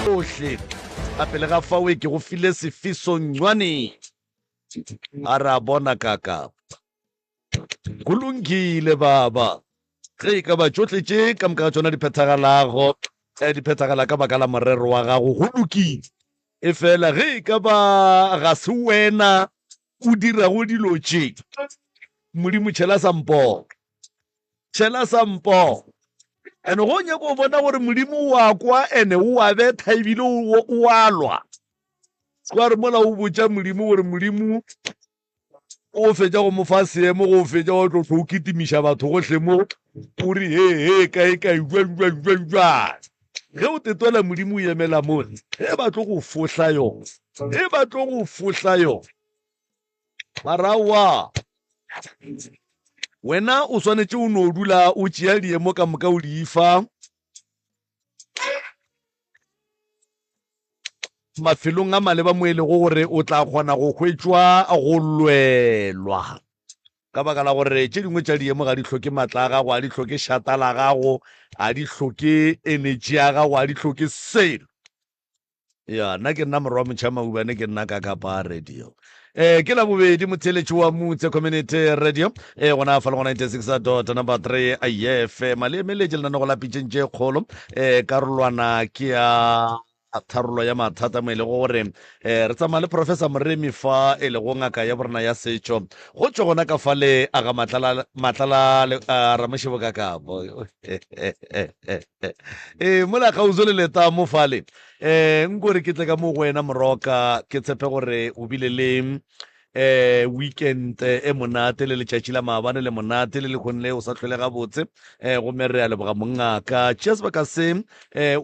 Ohle a pele ga fao ke go file sefiso Ncwane a re a bona kaka go longile baba ge e ka ba tšohle tše ka moka ga tšona di phethagalago eh, di phethagala ka baka la morero wa gago go lokile e fela ge e ka ba ga se wena o dirago dilo tše modimo tšhela sampoo tšhela sampoo ene go nyaka go bona gore modimo wa kwa ene o a betha ebile o a lwa se re mola o botša modimo gore modimo o fetša go mo fa seemo go fetša wa tlo o kitimiša batho gohle mo o re he he kae kae jwang jwang jwang jwang ge o tetwela modimo o emela mo ge ba tlo go fohla yona ge ba tlo go fohla yona marawa wena o swanetše o no dula o tšea diemo ka moka o di fa mafelong a maleba mo e lego gore o tla kgona go hwetšwa go lwelwa ka baka la gore tše dingwe tša diemo ga di hloke matla a gago a di hloke šata la gago a di hloke energy ya gago a di hloke selo ya nna ke nna morwa motšha maubane ke nna ka kapa radio eh ke la bobedi motheletši wa mutse community radio eh gona fa le go 96 dot number 3 if male emeletše lenanego la pitšeng tše kgolo eh karolwana ke ya tharollo ya mathata mo e lego gore um re tsamaya le professor moremi fa e lego ngaka ya borena ya setšo go tšwa gona ka fale a ga matlala matlala ramošebo ka kapo ee mola kgauswi le letamo fale um nko re ke tle ka mo go wena moroka ke tshepe gore o bile le um weekend e monate le letšatši la maabane le monate le lekgong le o sa tlhole gabotse um gomme re a leboga mongaka tšea sebaka se um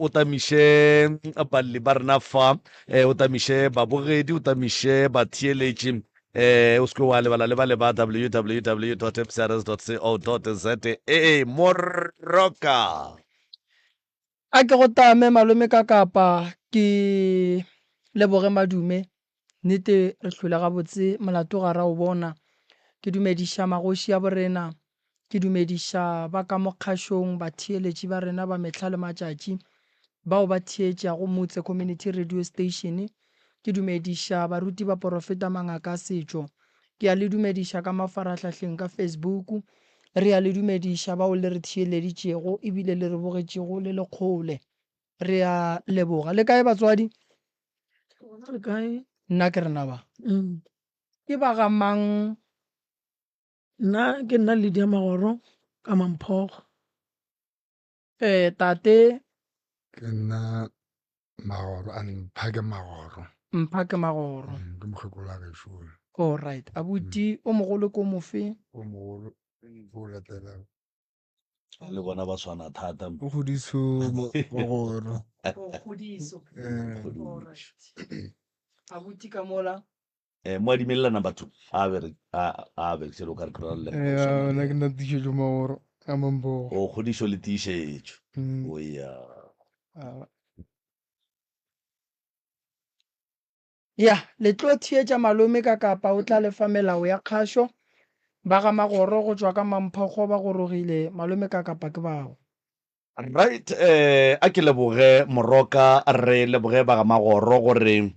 o tamiše balli ba rena fa um o tamiše babogedi o tamiše batheeletši um o se ke wa lebala le ba le ba www mcrs co za moroka A ke go tame malome ka kapa ke leboge madume Nnete re hlwele gabotse, molato ga ra o bona. Ke dumediša magoši a borena, ke dumediša ba ka mo kgašong, batheeletši ba rena ba mehla le matšatši, bao ba theetšago Motse Community Radio Station. Ke dumediša baruti, baporofeta, mangaka a setšo. Ke a le dumediša ka mafarahlahleng ka Facebook. Re a le dumediša bao le re theeleditšego ebile le re bogetšego le le kgole. Re a leboga. Le kae batswadi? Re kae? Nna ke rena ba. Mm. Ke ba ga mang? Nna ke nna Lydia Magoro ka Mamphogo. Eh, tate. Ke nna Magoro, a mpha ke Magoro. Mpha ke Magoro. Mm, ke mokgekolo wa gešo. All right. Abuti o mogolo ke o mofe? O mogolo o latelago. Le bona ba swana thata. O Kgodiso Magoro. O Kgodiso. Eh. All right. Abuti ka mola. Eh, mo adimelelana batho a bere a a be selo ka re ke ralele. Eh, nna ke nna Tiišetšo Magoro ka Mampogo. O Kgodiso le Tiišetšo. Mm. O ya. Ah. Ya, le tlo theetša malome ka kapa o tla le fa melao ya kgašo. Ba ga Magoro go tšwa ka Mamphokgo ba gorogile, malome ka kapa ke bao. Right, eh, a ke leboge Moroka, re leboge ba ga Magoro gore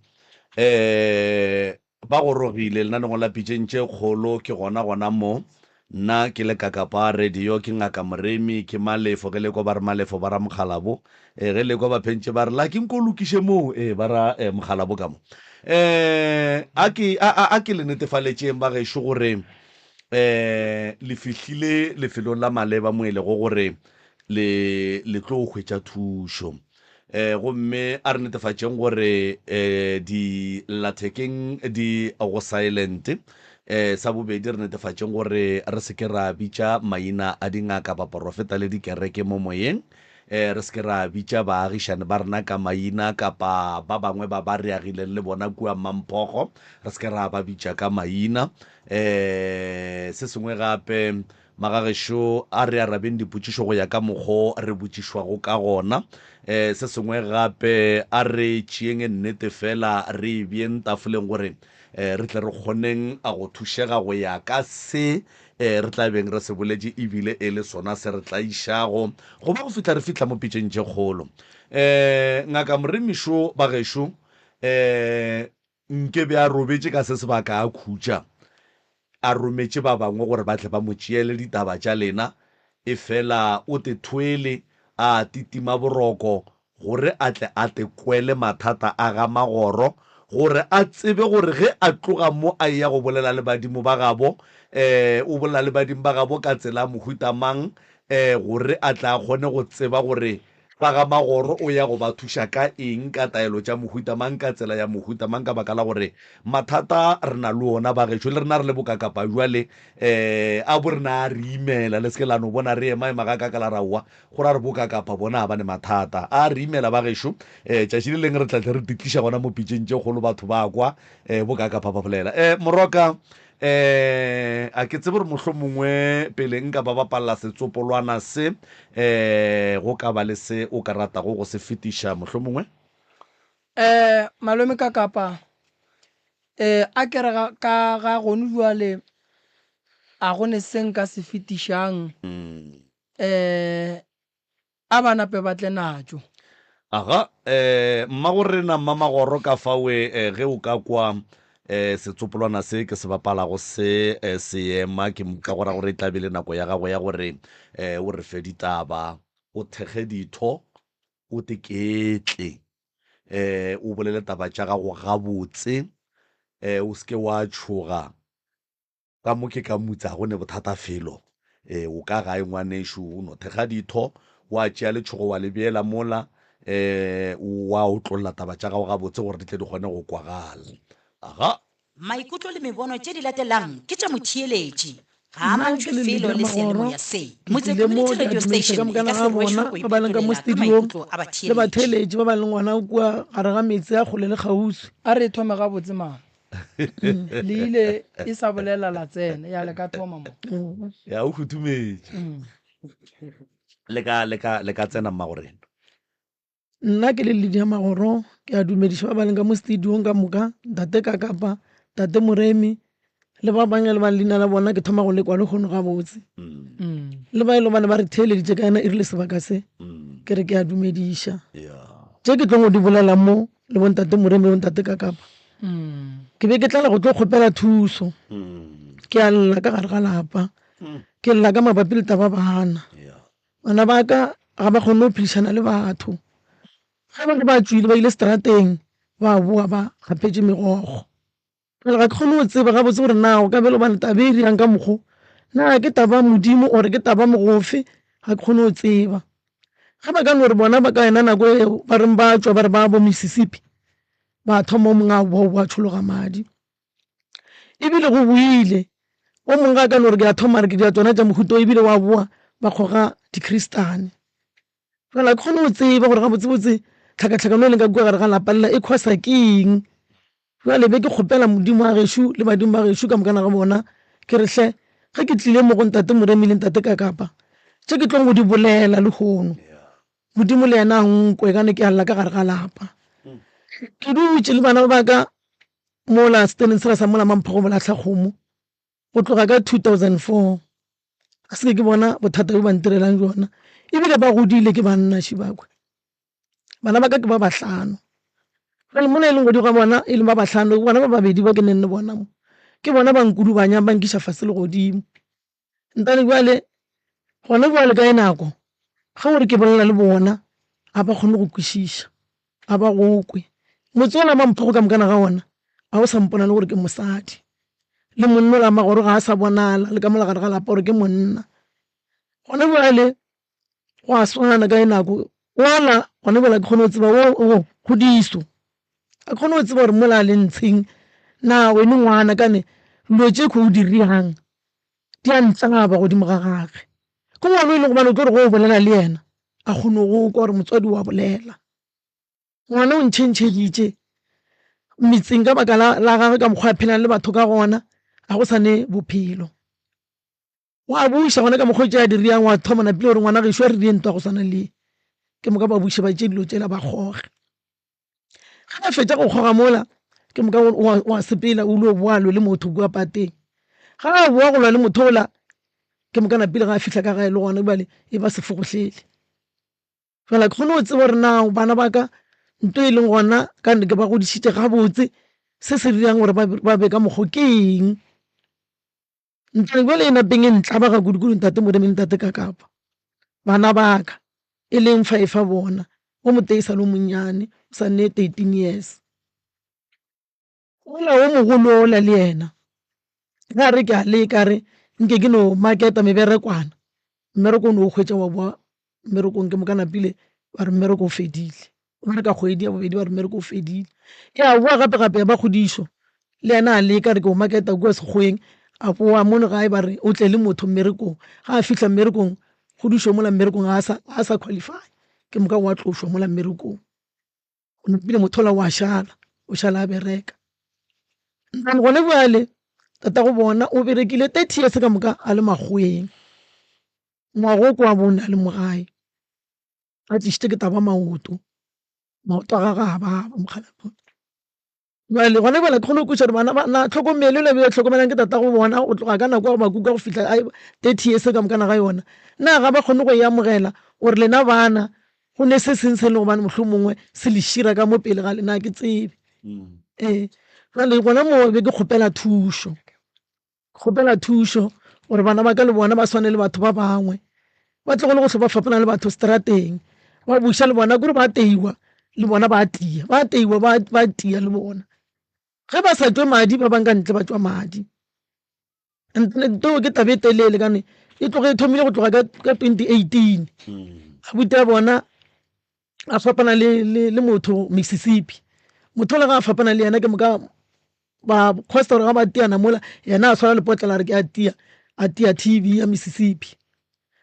eh ba gorogile lenanegong la Pitšeng tše Kgolo, ke gona gona mo. Nna ke le Kakapa Radio, ke Ngaka Moremi, ke Malefo, ge le kwa ba re Malefo ba ra Mokgalabo, e, ge le kwa ba phentše ba re la ke nko lokiše moo, e, ba ra e, Mokgalabo ka mo. E, a ke, a, a, a ke le netefaletšeng ba gešo gore e, le fihlile lefelong la maleba mo e lego gore le, le tlo hwetša thušo. Eh, gomme a re netefatšeng gore eh, dillathekeng di go silent. Eh, sa bobedi re netefatšeng gore re se ke ra bitša maina a dingaka, baporofeta le dikereke mo moyeng. Eh, re se ke ra bitša baagišane ba rena ka maina kapa ba bangwe ba ba re agileng le bona kua Mamphogo, re se ke ra ba bitša ka maina. Eh, se sengwe gape, Magagešo, a re arabeng dipotšišo go ya ka mokgo re botšišwago ka gona. E, se sengwe gape, a re tšeeng nnete fela re e beeng tafoleng gore e, re tle re kgoneng go thušega go ya ka se um re tla beng re se boletše ebile e le sona se re tlaišago go ba go fihla re fihla mo pitšeng tše kgolo. Um Ngaka Moremišo bagešo um nke be a robetše ka se sebaka a khutša, a rometše ba bangwe gore ba tle ba mo tšeele ditaba tša lena, efela o te thwele a titima boroko gore a tle a te kwele mathata a ga Magoro, gore a tsebe gore ge a tloga mo a eya go bolela le badimo ba gabo, um o bolela le badimo ba gabo ka tsela ya mohuta mang, um gore a tle a kgone go tseba gore ba ga Magoro o ya go ba thuša ka eng, ka taelo tša mohuta mang, ka tsela ya mohuta mang, ka baka la gore mathata re na le ona bagešo, le rena re le bokakapa bjale, um a bo rena a re imela, le se ke la no bona re ema-ema gakaaka la re aowa, Go ra re boka kapa bona ga ba ne mathata. A re imela ba gešo. Um tšatši le leng re tla tle re di tliša gona mo pitšeng tše kgolo batho ba kwa um boka kapa ba bolela. Um Moroka, um a ke tsebe gore mohlomongwe pele nka ba bapalela setsopolwana se um go ka ba le se o ka ratago go se fetiša mohlomongwe? Um Malome Kakapa, um a ke re ga ka ga gonu bjale a go ne se nka se fetišang. Eh, a ba nape ba tle natšo. Aga, eh, mmagorena Mmamagoro ka fawe eh, ge o ka kwa eh, setsopolwana se ke se bapalago se eh, se ema ke ka go ra gore e tla be le nako ya gago ya gore eh, o re fe ditaba, o thekge ditho, o te ketle, eh, o bolele taba tša gago gabotse, eh, o se ke wa tšhoga. Ka mo ke ka mutsa ga go ne bothata felo. Ee, o ka gae ngwanešu, o no thekga ditho, wa tšea letšhogo wa le beela mola, ee, wa otlolla taba tša gago gabotse gore di tle di kgone go kwagala. Aga. Maikutlo le mebono tše di latelang ke tša motheeletši. Ga a Nna ke amantšhwe le felo Lydia le Magoro, seyalemoya se. ke Motse tlile mo Community ke a Radio dumediša ka Station e mokana ka ga se rwešwe bona go ba ba leng ka mo iphetolela ka studiong maikutlo a le batheeletši. batheeletši ba ba leng gona kua gare ga metse ya kgole le kgauswi. A re thome gabotse mama. Le ile e sa bolela la tsena ya le ka thoma mo. Ya o khutumetše. Le ka le ka le ka tsena mmagorena. Nna ke le Lydia Magoro ke a dumediša ba ba leng ka mo studiong ka moka, ntate Kakapa, tate Moremi le ba bangwe le ba leina la bona ke thoma go lekwa lehono gabotse. Le ba e le gobane ba re theeleditše ka yena e rile sebaka se ke re ke a dumediša. Tše ke tlong go di bolela mo le bontate Moremi le bontate Kakapa. Ke be ke tlala go tlo kgopela thuso. Ke a lla ka gare ga lapa. Ke lla ka mabapi le taba bana. Bana ba ka ga ba kgone go phedišana le batho. Ge ba re ba tšwile ba ile seterateng ba boa ba kgapetše megokgo. Bjale ga ke kgone go tseba gabotse gore na o ka be le gobane taba e dirang ka mokgo na ke taba ya Modimo or ke taba mogofe ga ke kgone go tseba. Ge ba ka no re bona ba ka yona nako eo ba reng ba tšwa ba re ba bo Mississippi ba thoma o mongwe a boa o boa tšhologa madi. Ebile go boile o mongwe ga ka no re ke a thoma re ke dira tsona tša mohuta o ebile wa boa ba kgoga dikristane. Jwale ga ke kgone go tseba gore gabotsebotse tlhakatlhakano e leng ka kua gare ga lapa lela e cause-a ke eng. Jwale be ke kgopela Modimo wa gešo le badimo ba gešo ka mokana ga bona ke re hle ge ke tlile mo go ntate Moremi le ntate Kakapa tše ke tlong go di bolela lehono Modimo le yena a nkwe ka ne ke a lla ka gare ga lapa. Ke dutše le bana ba ka mola seteneng sela sa mola Mamphogo Bolahla kgomo go tloga ka 2004 ga se ke ke bona bothata bjo ba ntirelang bjona ebile ba godile ke banna šibakwe. Bana ba ka ke ba bahlano. Jwale mola e leng godimo ga bona e leng ba bahlano ke bona ba babedi ba ke neng le bona mo. Ke bona ba nkudubanyang ba nkiša fase le godimo. Ntane bjale gona bjale ka e nako ge o re ke bolela le bona ga ba kgone go kwešiša, ga ba go kwe. Motse ola Mamphogo ka mokana ga ona ga o sa mpona le gore ke mosadi. Le monna ola Magoro ga a sa bonala le ka mola gare ga lapa gore ke monna. Gona bjale go a swana ka nako ola gona bjale ga ke kgone go tseba o kgodiso ga ke kgone go tseba gore mola a le ntsheng na wene ngwana kane dilo tše ko o di dirang di a ntlaba godimo ga gage. Ke ngwana o e leng gobane o tlo re ge o bolela le yena a kgone go kwa gore motswadi o a bolela. Ngwana o ntšhentšheditše metseng ka baka la gagwe ka mokgwa a phelang le batho ka gona ga go sa ne bophelo. Wa buša gona ka mokgwa o tše a diriang wa thoma napile gore ngwana gešo a re die ntwa go swana le ke moka ba buše ba tše dilo tšela ba kgoge. Ge ba fetša go kgoga mola ke moka wa sepela o lo boa lwe le motho kua pateng. Ga a boa go lwa le motho ola Ke moka napile ga a fihla ka gae le gona bjale e ba sefogohlele. Bjale ga ke kgone go tseba gore na bana ba ka nto e leng gona ka ke ba godišitše gabotse se se dirang gore ba be ka mokgo ke eng. Ntle bjale e napeng e ntlaba ga kudu-kudu ntate Moremi le ntate Kakapa. Bana ba ka e leng fa e fa bona o motee e sa le o monnyane o sa ne 13 years. Ola o mogolo ola le yena ge a re ke a leka a re nke ke no market-a meberekwana, mmereko o no o hwetša wa bowa mmerekong ke moka napile ba re mmereko o fedile. Ba re ka kgwedi ya bobedi ba re mmereko o fedile. Ya bowa gape gape ya ba kgodišo le yena a leka a re ke o market-a kua Sekgoweng a bowa mono gae ba re o tle le motho mmerekong. Ga a fihla mmerekong kgodišo mola mmerekong ga a sa qualify ke moka wa tlošwa mola mmerekong. Ebile motho ola wa šala, o šala a bereka. And gona bjale tatago bona o berekile 30 years ka moka a le makgoweng, ngwaga o ke wa bone a le mo gae, a tlišitše ke taba maoto, maoto a gagwe a baba mokgalabje. Bjale gona bjale ke kgone go kwešiša gore bana ba na tlhokomelo e le hlokomelang ke tatago bona go tloga ka nako ya go ba kuka go fihla 30 years ka mokana ga yona, na ga ba kgone go e amogela gore lena bana go ne se seng se e leng gobane mohlomongwe se le šira ka mo pele ga lena ga ke tsebe. Ee, bjale gona moo be ke kgopela thušo. Kgopela thušo gore bana ba ka le bona ba swane le batho ba bangwe, ba tlogele go hlwa ba fapana le batho seterateng, ba buša le bona kore ba teiwa le bona ba tia, ba teiwa ba tia le bona. Ge ba sa tšwe madi ba bang ka ntle ba tšwa madi. And ntho ke taba e telele kane e tloge e thomile go tloga ka 2018 abuti ya bona a fapana le motho Mississippi, motho ola ga a fapana le yena ke moka ba costa gore ga ba tiana mola yena a tshwara lepotlela a re ke a tia a tia T_V ya Mississippi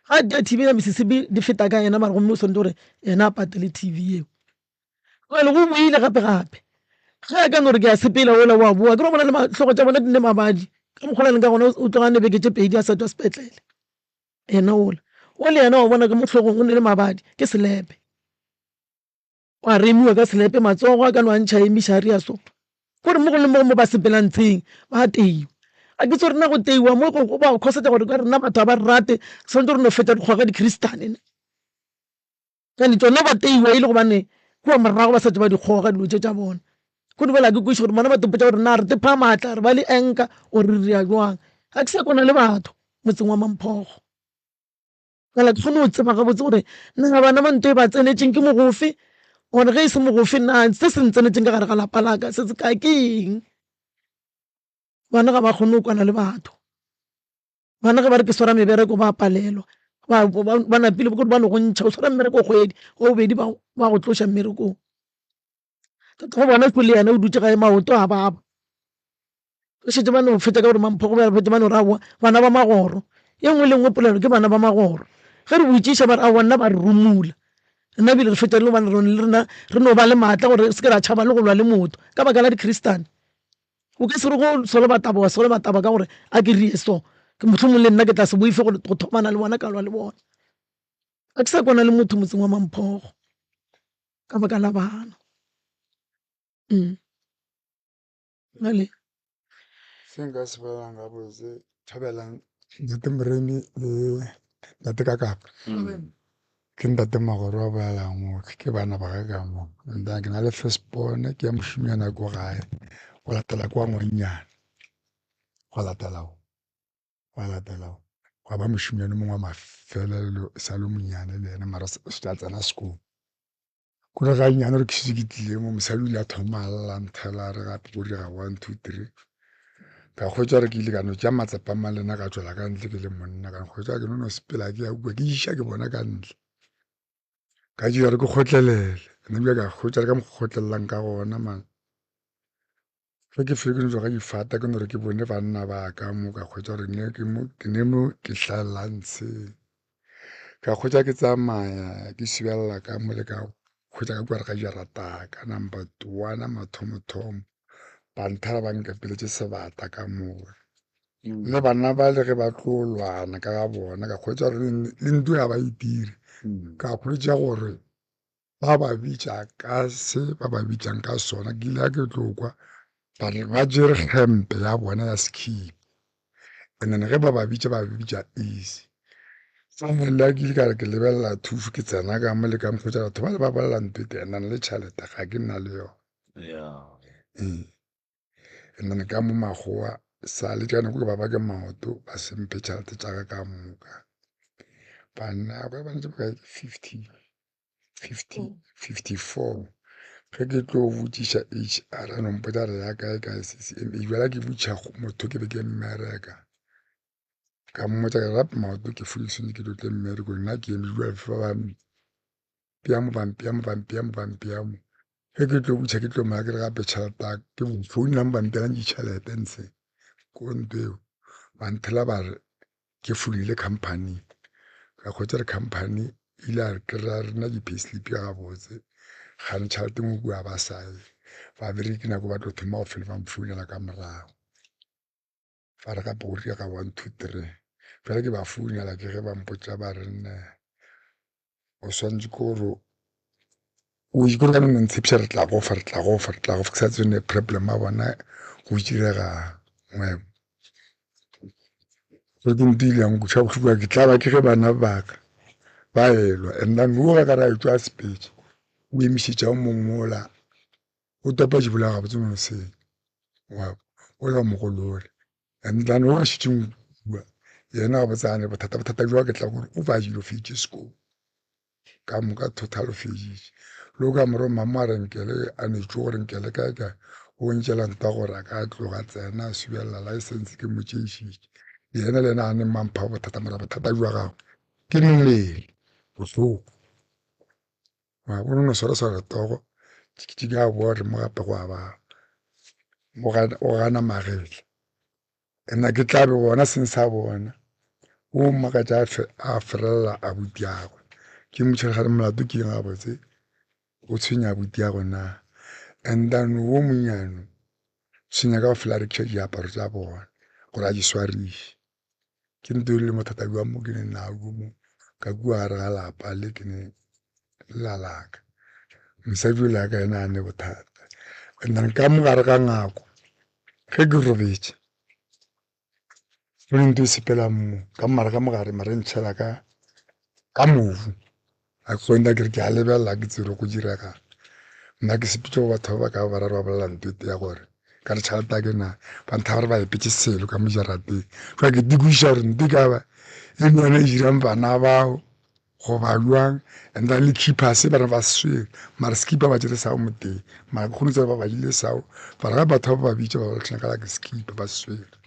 ga a tia T_V ya Mississippi di feta ka yena mara gomme o swanetše gore yena a patele T_V eo. Jwale go boile gape gape ge a ka no re ke a sepela ola wa boa ke re bona le hlogo tša bona di ne mabadi ka mokgwa o a leng ka gona o tloga a ne beke tše pedi a sa tšwa sepetlele yena ola o le yena wa bona ka mo hlogong o ne le mabadi ke selepe. Gwa remiwa ka selepe matsogo a ka no a ntšha emiša a ria so. Kore mo go le mo go mo ba sepelang tsheng ba teiwa. A ke tsore na go teiwa mo go ba go khosetša gore ka rena batho ga ba re rate swanetše re no fetša dikgwa ka dikristane ne. Kane tšona ba teiwa e le gobane kua morago ba sa tše ba di kgoga dilo tše tša bona. Ko di bjale ga ke kwešiše gore bona ba topetša gore na re tepha maatla re ba le anchor or re dira jwang. Ga ke sa kwana le batho motseng wa Mamphogo. Fela ke kgone go tseba gabotse gore na bana ba nto e ba tsenetšeng ke mogofe or ge e se mogofe na se se ntsenetšeng ka gare ga lapa la ka se se kae ke eng. Bana ga ba kgone go kwana le batho, bana ge ba re ke swara mebereko ba palelwa ba napile ba no go ntšha o swara mmereko kgwedi wa bobedi ba go tloša mmerekong. Tatago bona le yena o dutše gae maoto a baba. Re šetše ba no fetša ka gore Mampho go ba no re aowa bana ba magoro. Ye nngwe le nngwe polelo ke bana ba magoro. Ge re botšiša ba re aowa nna ba re rumula. Nna ebile re fetša le gobane le rena re no ba le maatla gore re se ke ra tšhaba le go lwa le motho ka baka la dikristane. O ka se re go solo ba taba wa solo ba taba ka gore a ke rie so mohlomong le nna ke tla se boife go thomana le bona ka lwa le bona. Ga ke sa kwana le motho motseng wa Mamphogo ka baka la bana. Bjale. Se nka se bolelang gabotse thobelang ntate Moremi le ntate Kakapa. Ke ntate Magoro a bolelang mo, ke bana ba ka ka mo. And then ke na le first born ke ya mošimanyana ko gae, go latela kwa ngwannyana, go latela o, gwa latela o, gwa ba mošimanyana o mongwe wa mafelelo e sa le o monnyane le yena mara o šetše a tsena sekolo. Kore ga nnyane gore ke šetše ke tlile mo, mosadi o ile a thoma a lla nthela a re gape go direga one two three. Ka hwetša gore ke ile ka no tšea matsapa a mang le nna ka tšwela ka ntle ke le monna, ka hwetša ke no no sepela ke ya kua ke iša ke bona ka ntle. Ka dira gore ke kgotlelele, nna ebile ka hwetša le ka mokgo kgotlelelang ka gona man. Ge ke fele ke no tšwa ka difata ke no re ke bone banna ba ka mo ka hwetša gore ne ke mo ke ne mo ke hlaelelang tsheng. Ka hwetša ke tsamaya ke šibelela ka mo le ka hwetša ka kua re ga jarata ka number one mathomothomo ba nthela ba nkapeletše sebata ka mola. Mme banna ba le ge ba tlo lwana ka ga bona ka hwetša gore le ntwa ga ba e dire. Ka hwetša gore ba ba bitša ka se ba ba bitšang ka sona ke ile ke tlo kwa ba re ba jere hempe ya bona ya sekhipha. And then ge ba ba bitša, ba bitša easy. Finally a ke ile ka re ke lebelela thušo ke tsena ka mo le ka mokgwa batho ba le ba bolela ntho e tee and then le tšhelete ga ke na le yona. Ee. And then ka mo makgowa sa le ka nako ke ba ba ke maoto ba se mphe tšhelete tša ka ka moka. Banna ba bantši ba kae 50 50 54 ge ke tlo botšiša HR a no mpotša re ya kae kae C_C_M_A bjale ke botšiša motho ke be ke mmereka ka mmotša ka re maoto ke fodisitse ke tlo tle mmerekong nna ke eme bjale fa ba mpea mo ba mpea mo ba mpea mo ba mpea mo ge ke tlo botšiša ke tlo mmona ke re gape tšhelete ya ka ke founela mo ba mpeelang ditšhelete ntshe ko ntho eo ba nthela ba re ke founile company ka hwetša re company ile a re kry-a rena di-payslip gabotse kgane tšhelete ngwe kua ba sa ye babereki nako ba tlo thoma go fele ba mfounela ka morago ba re gape go direga 1 2 3 bjale ke ba founela ke ge ba mpotša ba re nne o swanetše ke gore o itse gore ka no ntshepiša re tla go fa re tla go fa re tla go fa ke sa tsene problem ya bona go direga ngwebo so ke ntho ile ya nkweša bohloko ke tla ba ke ge bana ba ka ba elwa and then wo ga ka re a etšwa a sepetše o emišetša o mongwe ola o topa dibolaya gabotse mo seng wa ola mogolole and then o a šetšeng kua yena gabotse a ne bothata bothata jwa ke tla gore o ba dilo fetše sekolo ka moka total o feditše le o ka moro mama a re nkele a ne tšo gore nkele kae kae o ntšela ntwa gore a ka tloga tsena a subelela license ke mo tšeišitše yena le yena a ne mampha bothata mara bothata jwa gagwe ke mmele bohloko wa bona no swara swara togo tšikitšiki a boa re mo gape go a ba o gana magetla nna ke tla be bona seng sa bona o mmakatša a ferelela abutiagwe ke motšhelegare molato ke eng gabotse o tshwenya abutiagwe na and then wo monnyane tshwenya ka go fela a rekiša diaparo tša bona gore a di swariše ke ntho e le bothata bja mo ke neng nago mo ka kua gare ga lapa le ke ne la laka mosadi o le ka ena a ne bothata and then ka mo gare ga ngako ge ke robetše go ne ntho e sepelang mo ka mare ka mogare mare ntšhela ka ka mobu a kgonta ke re ke a lebelela ke tsere go direga nna ke sepetse go batho ba ba ka ba bararo ba bolela ntho e ya gore ka re tšhelete ya ke na ba ntha gore ba epetse selo ka mo jarateng jwa ke dikoša gore nte ka ba e le yone e dirang bana bao goba jwang and then le keepers ba re ba swere mara skipper ba tšere sao moteng mara ke kgone tseba ba badile sao ba re batho ba ba bitša ba ba ka la ke skipper ba swere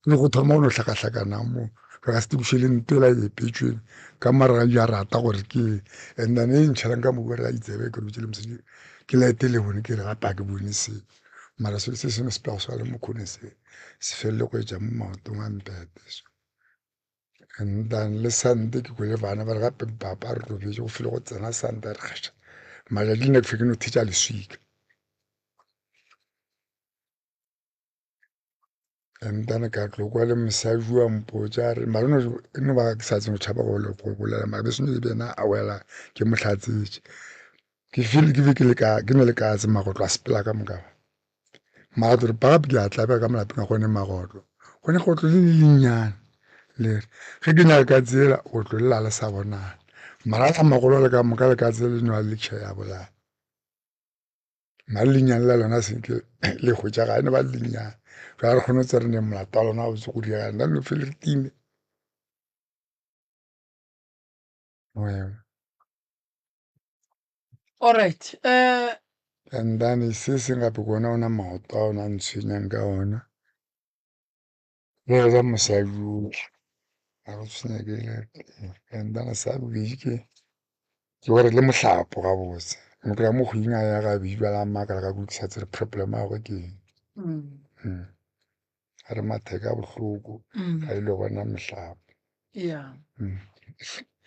le go thoma go no hlakahlakana mo re ka se teboše le nto ela e epetšweng ka mara ga jarata gore ke and then e ntšhelang ka mobu re a itsebe ke robetse le mosadi ke laete le bone ke re gape a ke bone se mara selo se sengwe se pela go swana le mokgone se se felele go etša mo maotong a mpete so and then le sante ke kwele bana ba re gape papa re robetse go fele go tsena santa re kgaša matšatši le nna ke fe ke no thetša leswika And then ka tlo kwa le mosadi wa mpotša a re mara e no ba ke sa tsebe go tšhaba go bolela mara be swanetše be yena a wela ke mo hlatsetše ke feel ke be ke le ka ke ne le katse magotlo a sepela ka moka mara tore gape ke a tlabega ka mo lapeng ga gone magotlo gone gotlo le le lennyane le re ge ke nyaka ka tsela go tlo lela le sa bonana mara la magolo le ka moka le katse le nwa le tšhe ya bolaya Nna lenyane la lona senke le hwetša ga ne ba lenyane jwa re kgone tse re ne molato wa lona botse go diega nna lo fele re time all right and then se seng gape ke ona ona maoto a ona a ntshwenyang ka ona le ga mosadi o a go tshwenya ke and then sa bobedi ke ke gore le mohlapo gabotse mo kry-a mo kgweding a ya gabedi bjale a makala ka ke sa tsere problem ya gagwe ke eng a re matheka a bohloko ga ile bona mohlapo yeah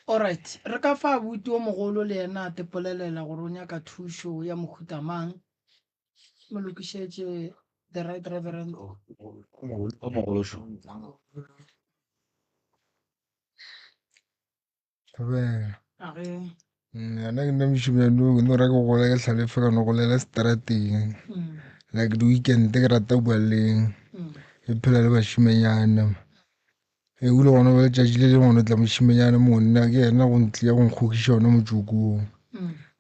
alright re ka fa abuti o mogolo le yena a tepolelela gore o nyaka thušo ya mohuta mang mo lokišetše the right reverend o mogolo šo Thobela. A ge. Nna ke nna mošemane ke no ra ke gola ke hlalefe ka no golela strateng. Like di-weekend ke rata bua leng. E phela le bašimenyana. E bile gona ba letšatši le lengwe gona tla mošimenyana monna ke yena go ntlia go nkgokiša ona motšoko wo.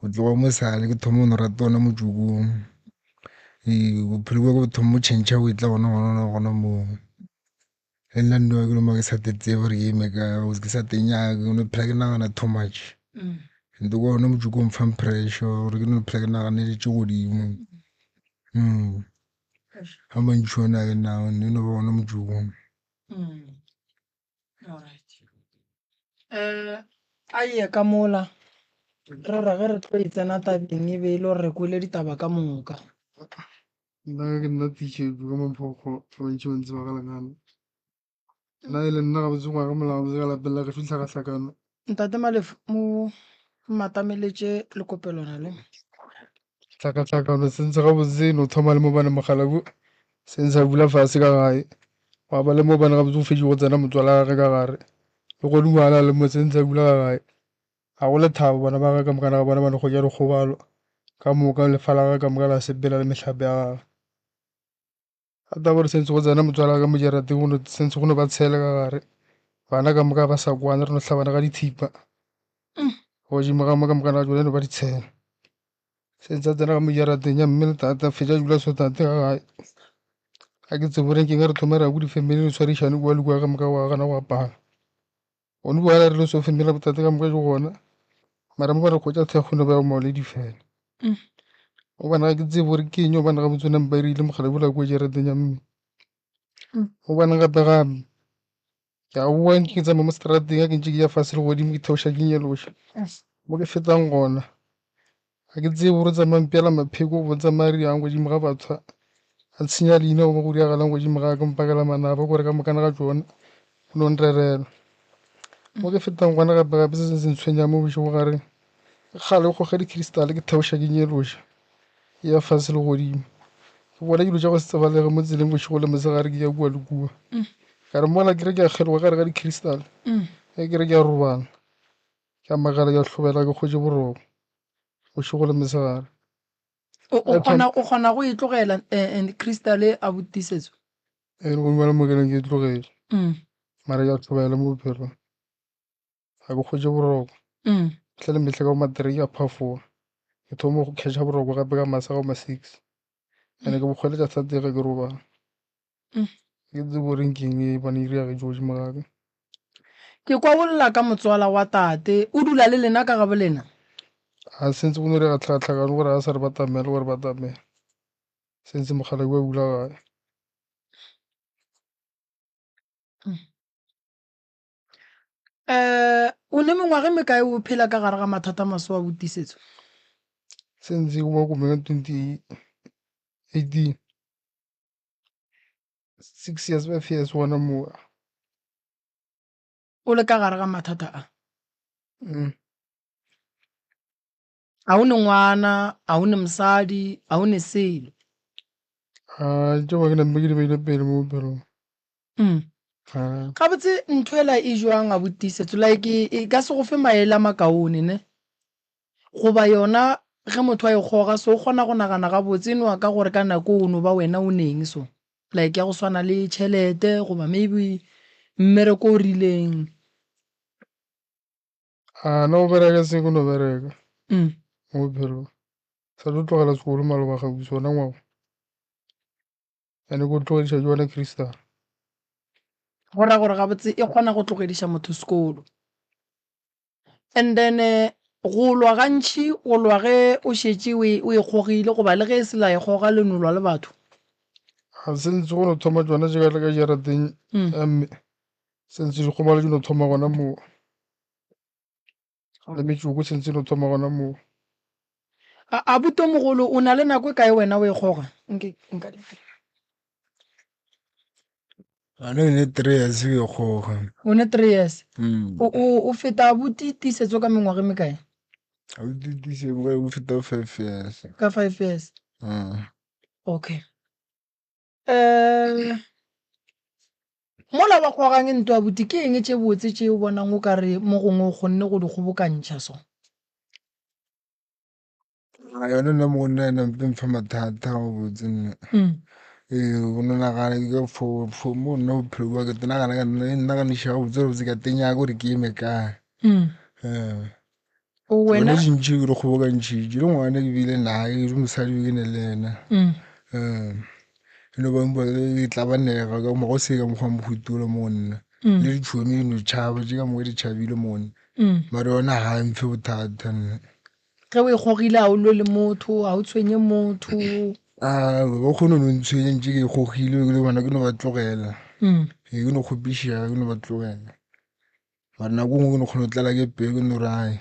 Go tloga mo sale ke thoma go no rata ona motšoko wo. Ee, bophelo bja ka bo thoma go tšhentšha go etla gona gona gona moo. Le nna nno ke loma ke sa te tsebe gore ke eme kae, ke sa te nyake, ke no phela ke nagana too much. And kwa ona motšoko o mfang pressure gore ke no phela ke naganeletše godimo. A mantši ona ke nao, e no ba ona motšoko. A ye ka mola re re ge re tlo e tsena tabeng e be e le gore re kwele ditaba ka moka. Nna ke nna Tiišetšo ka Maphokgo ba bantši ba ntseba ka Lengana. Nna e le nna gabotse ngwaga mola gabotse ka lapeng la gešo tlhakahlakano. Ntate Malefo mo matameletše lekopelwana le. Tlhakahlakano sentse gabotse e no thoma le mobane mogalabu sentse a bula fase ka gae gwa ba le mobane gabotse go fetše go tsena motswala gage ka gare le godimo a le mo sentse a bula ka gae. Ga go lethabo bana ba gagwe ka moka ga bona ba no hwetša dikgobalo ka moka lefa la gagwe ka moka la sepela le mehlape ya gagwe. Ga taba gore sentse go tsena motswala wa ka mo jarateng go no sentse go no ba tshele ka gare bana ka moka ba sa kwane re no hlabana ka dithipa godimo ga mo ka moka ga tsone no ba ditshele. Sentse a tsena ka mo jarateng ya mme le tate a fetša a dula so tate ka gae. Ga ke tsebe gore ke re thoma re ya ko di-family re tshwarišane kua le kua ka moka gwa gana go apara. Gone bua re le so family botate ka moka ke gona mara mo ba re hwetša thekgo no ba ya maoledi fela. Gobane ga ke tsebe gore ke eng gobane gabotse o nampa e rile mogala bola kua jarateng ya mme. Gobane gape gape ke a boa ke tsamaya mo strateng ga ke ntše ke ya fase le godimo ke theoša ke nyeloša mo ke fetang gona. Ga ke tsebe gore o tsamaya mpeela mapheko goba o tsamaya riang godimo ga batho a tshenya leina goba go diragalang godimo ga ka mpakela manaba kore ka mokana ga tšona o no nrerela. Mo ke fetang gona gape gape se sengwe se ntshwenyang mo bošego gare ke kgale ke goga di-crystal ke theoša ke nyeloša ke ya fase le godimo. Ke bona dilo tša go se tsebalege mo tseleng bošego le mosegare ke ya kua le kua. Ka re mola ke re ke a kgeloga gare ga di-crystal ge ke re ke a robala. Ke a makala ke a hlobela ke kgotše boroko bošego le mosegare. O o kgona o kgona go e tlogela and crystal a botisetso. E le go mo ke ke e tlogele. Mara ke a hlobela mo bophelong. Ga ke kgotše boroko. Mehla le mehla ka bo ma-three ke a phafoga. Ke thoma go catch-a boroko gape ka masa ka bo ma-six. Ene ke bo kgweletša thata ge ke robala. Ke tsebe gore nkeng e bane e diragetše godimo ga ka. Ke kwa o lla ka motswala wa tate. O dula le lena ka gabo lena? A sentse go no direga tlhakatlhakano gore a sa re batamele gore batamele. Sentse mokgalabje a dula gae. Um o ne mengwaga e mekae o phela ka gare ga mathata a maso a botisetso? Sentse go ba komeng ka 2018. 6 years, 5 years gona mowa. O le ka gare ga mathata a? A o ne ngwana, a o ne mosadi, a o ne selo? A tšeo ke nampe ke di beile pele mo bophelong. Gabotse ntho ela e jwang abuti Tiisetso? Like e ka se go fe maele a makaone ne? Goba yona ge motho a e kgoga so o kgona go nagana gabotse e no ya ka gore ka nako o no ba wena o neng so. Like ya go swana le tšhelete goba maybe mmereko o rileng. A na go bereka se ke no bereka mo bophelong. Sa tlo tlogela sekolo maloba kgauswi gona ngwaga. Ene ko tlogediša ke yona crystal. Go ra gore gabotse e kgona go tlogediša motho sekolo. And then go lwa gantši o lwa ge o šetše o e o e kgogile goba le ge e se la e kgoga le no lwa le batho. Ga se ntse go no thoma tšona tše ka ka jarateng ya mme sentse dikgobalo di no thoma gona moo. Le metšoko sentse e no thoma gona moo. A abuti o mogolo o na le nako e kae wena o e kgoga? Nke nka di. Gane ke ne 3 years ke kgoga. O ne 3 years. O o o feta abuti tiisetso ka mengwaga e mekae? Abuti tiisetso ka o feta 5 years. Ka 5 years. Okay. Um mola ba kgogang ntwa abuti ke eng tše botse tše o bonang o ka re mo gongwe o kgonne go di kgobokantšha so? A yone nna mo nna ena mpe mfa mathata go botse nna. Ee, go no nagana ke ka for mo nna bophelo bja ka, ke nagana ka nna, e nnaganiša gabotse gabotse ka teng ya gore ke eme kae. Ee. Wena Gone dintši ke di kgobokantšhitše, le ngwana ke bile naye, le mosadi be ke ne le yena. Ee. E no ba mpa ke tlabanega ka mo go se ka mokgwa mohuta ola mo go nna. Le ditšhomi di no tšhaba, tše ka moka di tšhabile mo go nna. Mara yona ga e mphe bothata nna. Ge o e gogile ga o lwe le motho, ga o tshwenye motho. A ba kgone no ntshwenya ntše ke e gogile le bona ke no ba tlogela. Ee, ke no kgopišega ke no ba tlogela. Mara nako nngwe ke no kgona go tlala ke pelo ke no re ai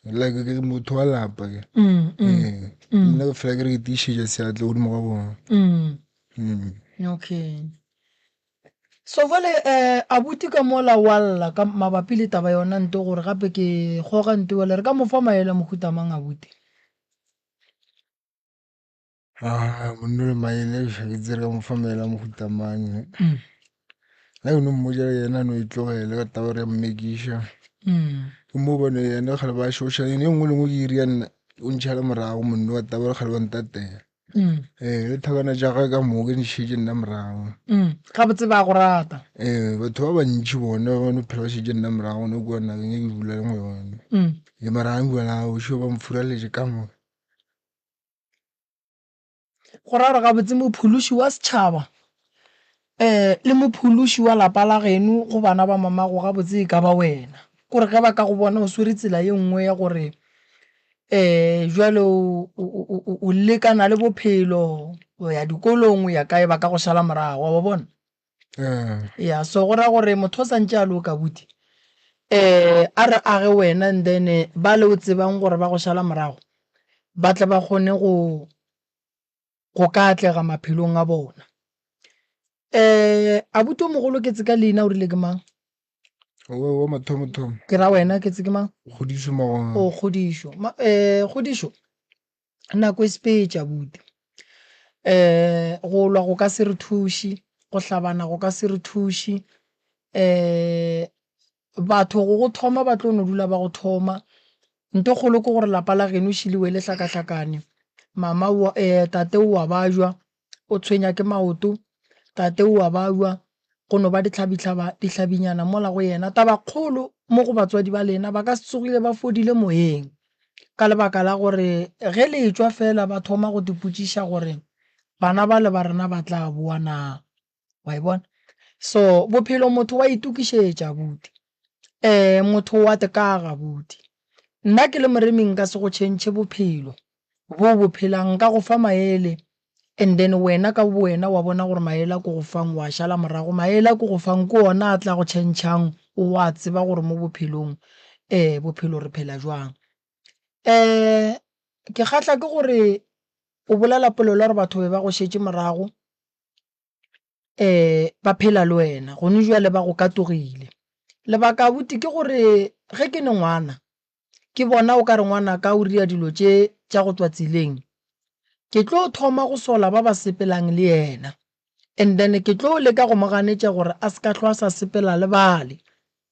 like ke motho wa lapa ke. Ee, nna ke fela ke re ke tiišetša seatla godimo ga bona. Okay. So jwale eh abuti ka mola wa lla ka mabapi le taba yona nto gore gape ke goga nto wele re ka mo fa maele a mohuta mang abuti? Ah, monna le maele ga ke tsere ka mo fa maele a mohuta mang. Nna ke no mmotša yena a no e tlogele ka taba gore ya mmekiša. Ke mo bone yena kgale ba šoša e nngwe le nngwe ke iri ya nna o ntšhala morago monna wa taba gore kgale ba ntatela. Ee, le thakana tša gagwe ka moka di šetše nna morago. Gabotse ba go rata. Ee, batho ba bantši bona ba no phela ba šetše nna morago gona kua nageng e ke dulang go yona. Ee, mara ga nkwa na bošego ba mfuraletše ka moka. Go ra gore gabotse mophološi wa setšhaba um le mophološi wa lapa la geno go bana ba mamago gabotse e ka ba wena. Kore ge ba ka go bona o swere tsela ye nngwe ya gore um jwale o lekana le bophelo, o ya dikolong, o ya kae, ba ka go šala morago, wa ba bona? Ya, so go ra gore motho o santše a loka buti, um a re age wena and then ba le o tsebang gore ba go šala morago ba tle ba kgone go go ka atlega maphelong a bona. Um abuti o mogolo ke tse ka leina o rile ke mang? Wa wa mathomothomo. Ke ra wena ke tse ke mang? Kgodišo Magona. O Kgodišo. Ma, eh, Kgodišo, nako e sepetše abuti. Eh, go lwa go ka se re thuše, go hlabana go ka se re thuše. Eh, batho go go thoma ba tlo no dula ba go thoma. Nto kgolo ke gore lapa la geno šele we le hlakahlakane. Mama o, eh, tate o a bajwa, o tshwenya ke maoto, tate o a bajwa, go no ba dihlabihlaba, dihlabinyana mola go yena. Tabakgolo mo go batswadi ba lena, ba ka se tsogile ba fodile moyeng ka lebaka la gore ge le etšwa fela ba thoma go dipotšiša gore bana bale ba rena ba tla boa na. Wa e bona? So bophelo motho wa itokišetša abuti, um motho wa tekaga abuti. Nna ke le moremi nka se go tšhentšhe bophelo bo bo phelang, nka go fa maele and then wena ka bowena wa bona gore maele a ko go fang wa šala morago, maele a ko go fang ke ona a tla go tšhentšhang wa tseba gore mo bophelong um bophelo re phela jwang. Um ke kgahla ke gore o bolela polelo ya gore batho be ba go šetše morago um ba phela le wena gone jwale ba go katogile. Lebaka abuti ke gore ge ke ne ngwana ke bona o ka re ngwanaka o ria dilo tše tša go tšwa tseleng, ke tlo thoma go sola ba ba sepelang le yena and then ke tlo leka go mo ganetša gore a se ka hlwa a sa sepela le bale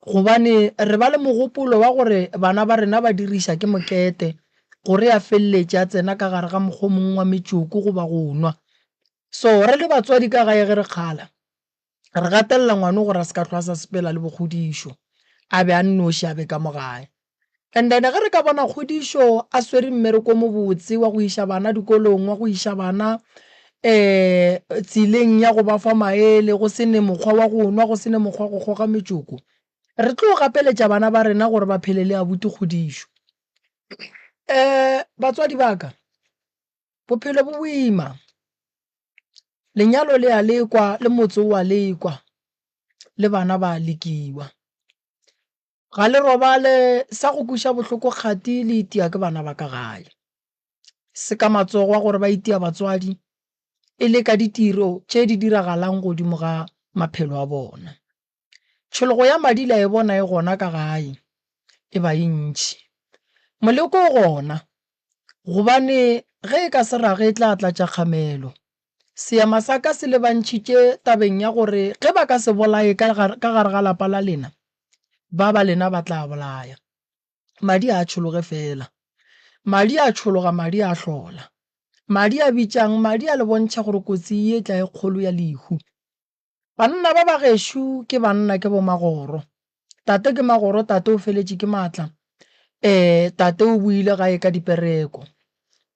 gobane re ba le mogopolo wa gore bana ba rena ba diriša ke mokete gore a feleletše a tsena ka gare ga mokgwa o mongwe wa metšoko goba go nwa. So re le batswadi ka gae ge re kgala re gatelela ngwano gore a se ka hlwa a sa sepela le bokgodišo, a be a nnoši a be ka mo gae. And then ge re ka bona kgodišo a swere mmereko o mobotse wa go iša bana dikolong, wa go iša bana um tseleng ya go ba fa maele, go se ne mokgwa wa go nwa, go se ne mokgwa wa go kgoga metšoko, re tlo gapeletša bana ba rena gore ba phele le abuti kgodišo. Um batswadi ba ka, bophelo bo boima. Lenyalo le a lekwa, le motse o a lekwa, le bana ba a lekiwa. Ga le robale, sa go kweša bohloko kgati le itia ke bana ba ka gae. Se ka matsogo a gore ba itia batswadi e le ka ditiro tše di diragalang godimo ga maphelo a bona. Tšhologo ya madi le a e bona e gona ka gae, e ba e ntši. Moleko o gona, gobane ge e ka se rage e tla tlatša kgamelo. Seema sa ka se lebantšhitše tabeng ya gore ge ba ka se bolaye ka ka gare ga lapa la lena, ba ba lena ba tla bolaya. Madi a a tšhologe feela. Madi a tšhologa, madi a hlola. Madi a bitšang? Madi a le bontšha gore kotsi e etla e kgolo ya lehu. Banna ba ba gešo ke banna ke bomagoro. Tate ke magoro, tate o feletše ke maatla. Ee, tate o boile gae ka dipereko.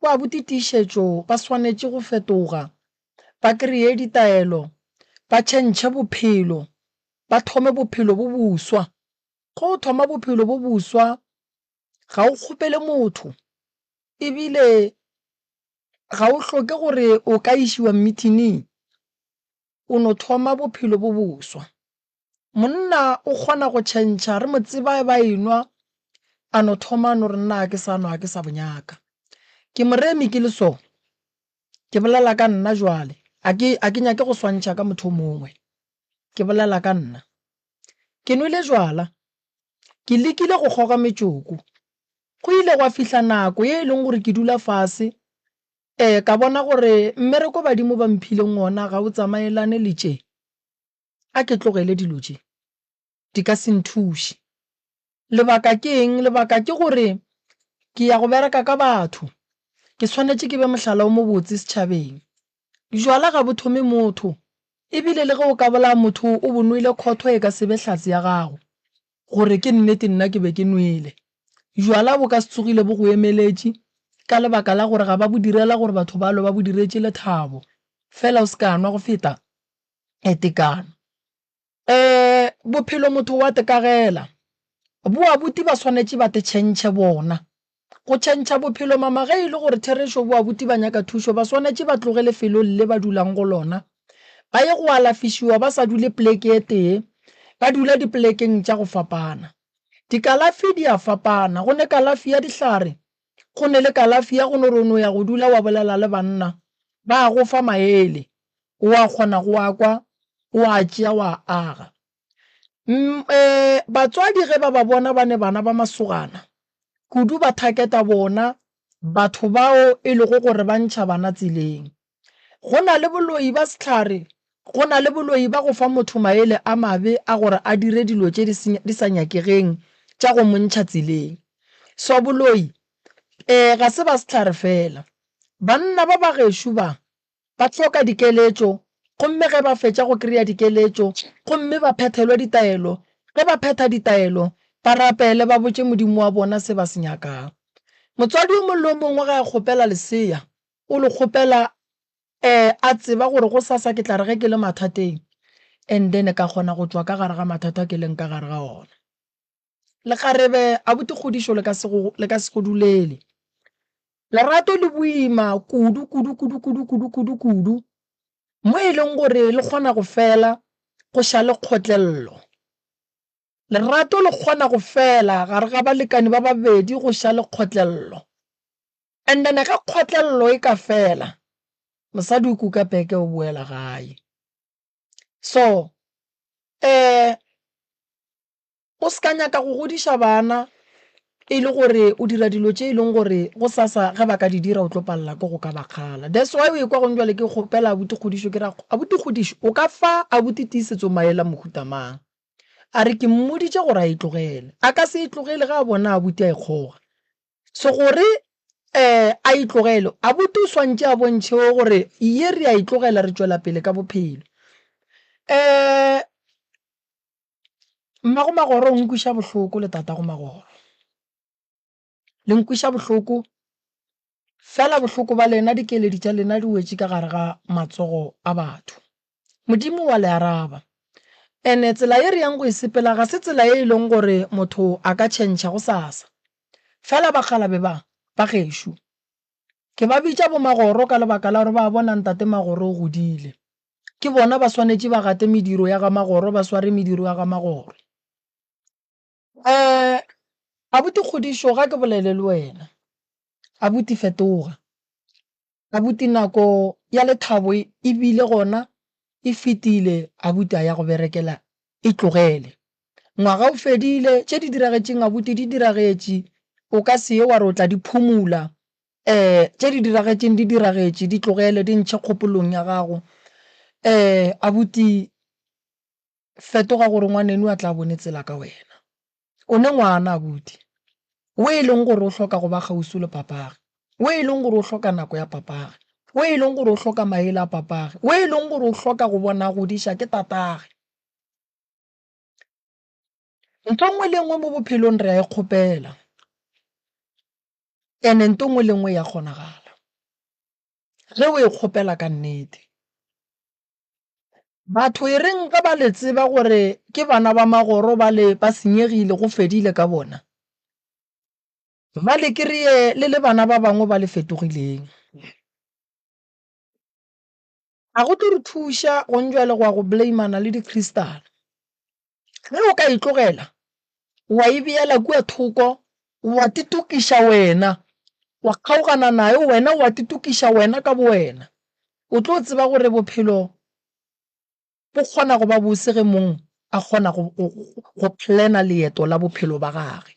Bo abuti tiišetšo ba swanetše go fetoga, ba kreye ditaelo, ba tšhentšhe bophelo, ba thome bophelo bo boswa. Ge o thoma bophelo bo boswa ga o kgopele motho ebile ga o hloke gore o ka išiwa mmithining, o no thoma bophelo bo boswa. Monna o kgona go tšhentšha, re mo tseba ba enwa, a no thoma a no re nna ga ke sa nwa, ga ke sa bo nyaka. Ke moremi ke le so, ke bolela ka nna jwale, a ke, a ke nyake go swantšha ka motho o mongwe, ke bolela ka nna. Ke nwele jwala, ke lekile go kgoga metšoko, go ile gwa fihla nako ye e leng gore ke dula fase, um ka bona gore mmereko badimo ba mphileng wona ga o tsamaelane le tše. A ke tlogele dilo tše, di ka se nthuše. Lebaka ke eng? Lebaka ke gore ke ya go bereka ka batho, ke swanetše ke be mohlala o mobotse setšhabeng. Bjala ga bo thome motho, e bile le ge o ka bolaya motho o bo nwele khotho e ka se be hlatse ya gago gore ke nnete nna ke be ke nwele. Bjala bo ka se tsogile bo go emeletše ka lebaka la gore ga ba bo direla gore batho balo ba bo diretše lethabo. Fela o se ka nwa go feta tekano. Um bophelo motho wa tekagela. Bo abuti ba swanetše ba te tšhentšhe bona. Go tšhentšha bophelo mama ge e le gore therešo bo abuti ba nyaka thušo ba swanetše ba tloge lefelong le ba dulang go lona ba ye go alafišiwa ba sa dule pleke e tee ba dula dipolekeng tša go fapana. Dikalafi di a fapana go ne kalafi ya dihlare go ne le kalafi ya go no re o no ya go dula wa bolela le banna ba go fa maele o a kgona go a kwa, o a tšea wa a aga. Batswadi ge ba ba bona ba ne bana ba masogana kudu ba thaketa bona batho bao e lego gore ba ntšha bana tseleng. Go na le boloi ba sehlare, go na le boloi ba go fa motho maele a mabe a gore a dire dilo tše di sa nyakegeng tša go mo ntšha tseleng. So boloi ga se ba sehlare fela. Banna ba ba gešo ba Ba hloka dikeletšo, gomme ge ba fetša go kry-a dikeletšo, gomme ba phethelwe ditaelo, ge ba phetha ditaelo, ba rapele ba botše Modimo wa bona se ba se nyakang. Motswadi yo mongwe le yo mongwe ge a kgopela lesea, o le kgopela um a tseba gore gosasa ke tla re ge ke le mathateng and then ka kgona go tšwa ka gare ga mathata a ke leng ka gare ga ona. Lekgarebe, abuti kgodišo le ka se go, le ka se go dulele. Lerato le boima kudu, kudu, kudu, kudu, kudu, kudu, kudu, mo e leng gore le kgona go fela go šale kgotlello. Lerato le kgona go fela gare ga balekani ba babedi go šale kgotlello. And then ge kgotlello e ka fela, mosadi o kuka peke o boela gae. So, eh, O se ka nyaka go godiša bana e le gore o dira dilo tše e leng gore gosasa ge ba ka di dira o tlo palela ke go ka ba kgala. That's why o ekwa gong jwale ke kgopela abuti Kgodišo ke re abuti Kgodišo o ka fa abuti Tiisetso maele a mohuta mang? A re ke mmoditše gore a e tlogele. A ka se e tlogele ge a bona abuti a e kgoga. So gore um a e tlogele abuti o swantše a bontšhe gore ye re a e tlogela re tšwela pele ka bophelo. Um Mmago Magoro o nkweša bohloko le tatago Magoro. Le nkweša bohloko fela bohloko ba lena dikeledi tša lena di wetše ka gare ga matsogo a batho. Modimo wa le araba. Ene tsela ye re yang go e sepela ga se tsela ye e leng gore motho a ka tšhentšha gosasa. Fela bakgalabe ba, ba gešo, ke ba bitša bo Magoro ka lebaka la gore ba bona ntate Magoro o godile. Ke bona ba swanetše ba gate mediro ya ga Magoro, ba sware mediro ya ga Magoro. Um abuti Kgodišo ga ke bolele le wena, abuti fetoga, abuti nako ya lethabo e bile gona e fetile, abuti a ya go berekela e tlogele. Ngwaga o fedile, tše di diragetšeng abuti di diragetše, o ka se ye wa re o tla di phumula um tše di diragetšeng di diragetše, di tlogele, di ntšhe kgopolong ya gago. Um abuti fetoga gore ngwaneno a tla bone tsela ka wena. O ne ngwana abuti, o e leng gore o hloka go ba kgauswi le papage. O e leng gore o hloka nako ya papage, o e leng gore o hloka maele a papage, o e leng gore o hloka go bona a godiša ke tatage. Ntho nngwe le nngwe mo bophelong re a e kgopela, ene ntho nngwe le nngwe ya kgonagala ge o e kgopela ka nnete. Batho e reng ge ba le tseba gore ke bana ba magoro ba le ba senyegile go fedile ka bona, ba le kry-e le le bana ba bangwe ba le fetogileng. Ga go tlo re thuša gong jwale go ya go blame-ana le di-crystal. Ge o ka e tlogela wa e beela kua thoko wa titokiša wena, wa kgaogana nayo wena wa titokiša wena ka bowena, o tlo tseba gore bophelo bo kgona go ba bose ge mong a kgona go, go, go plana leeto la bophelo ba gage.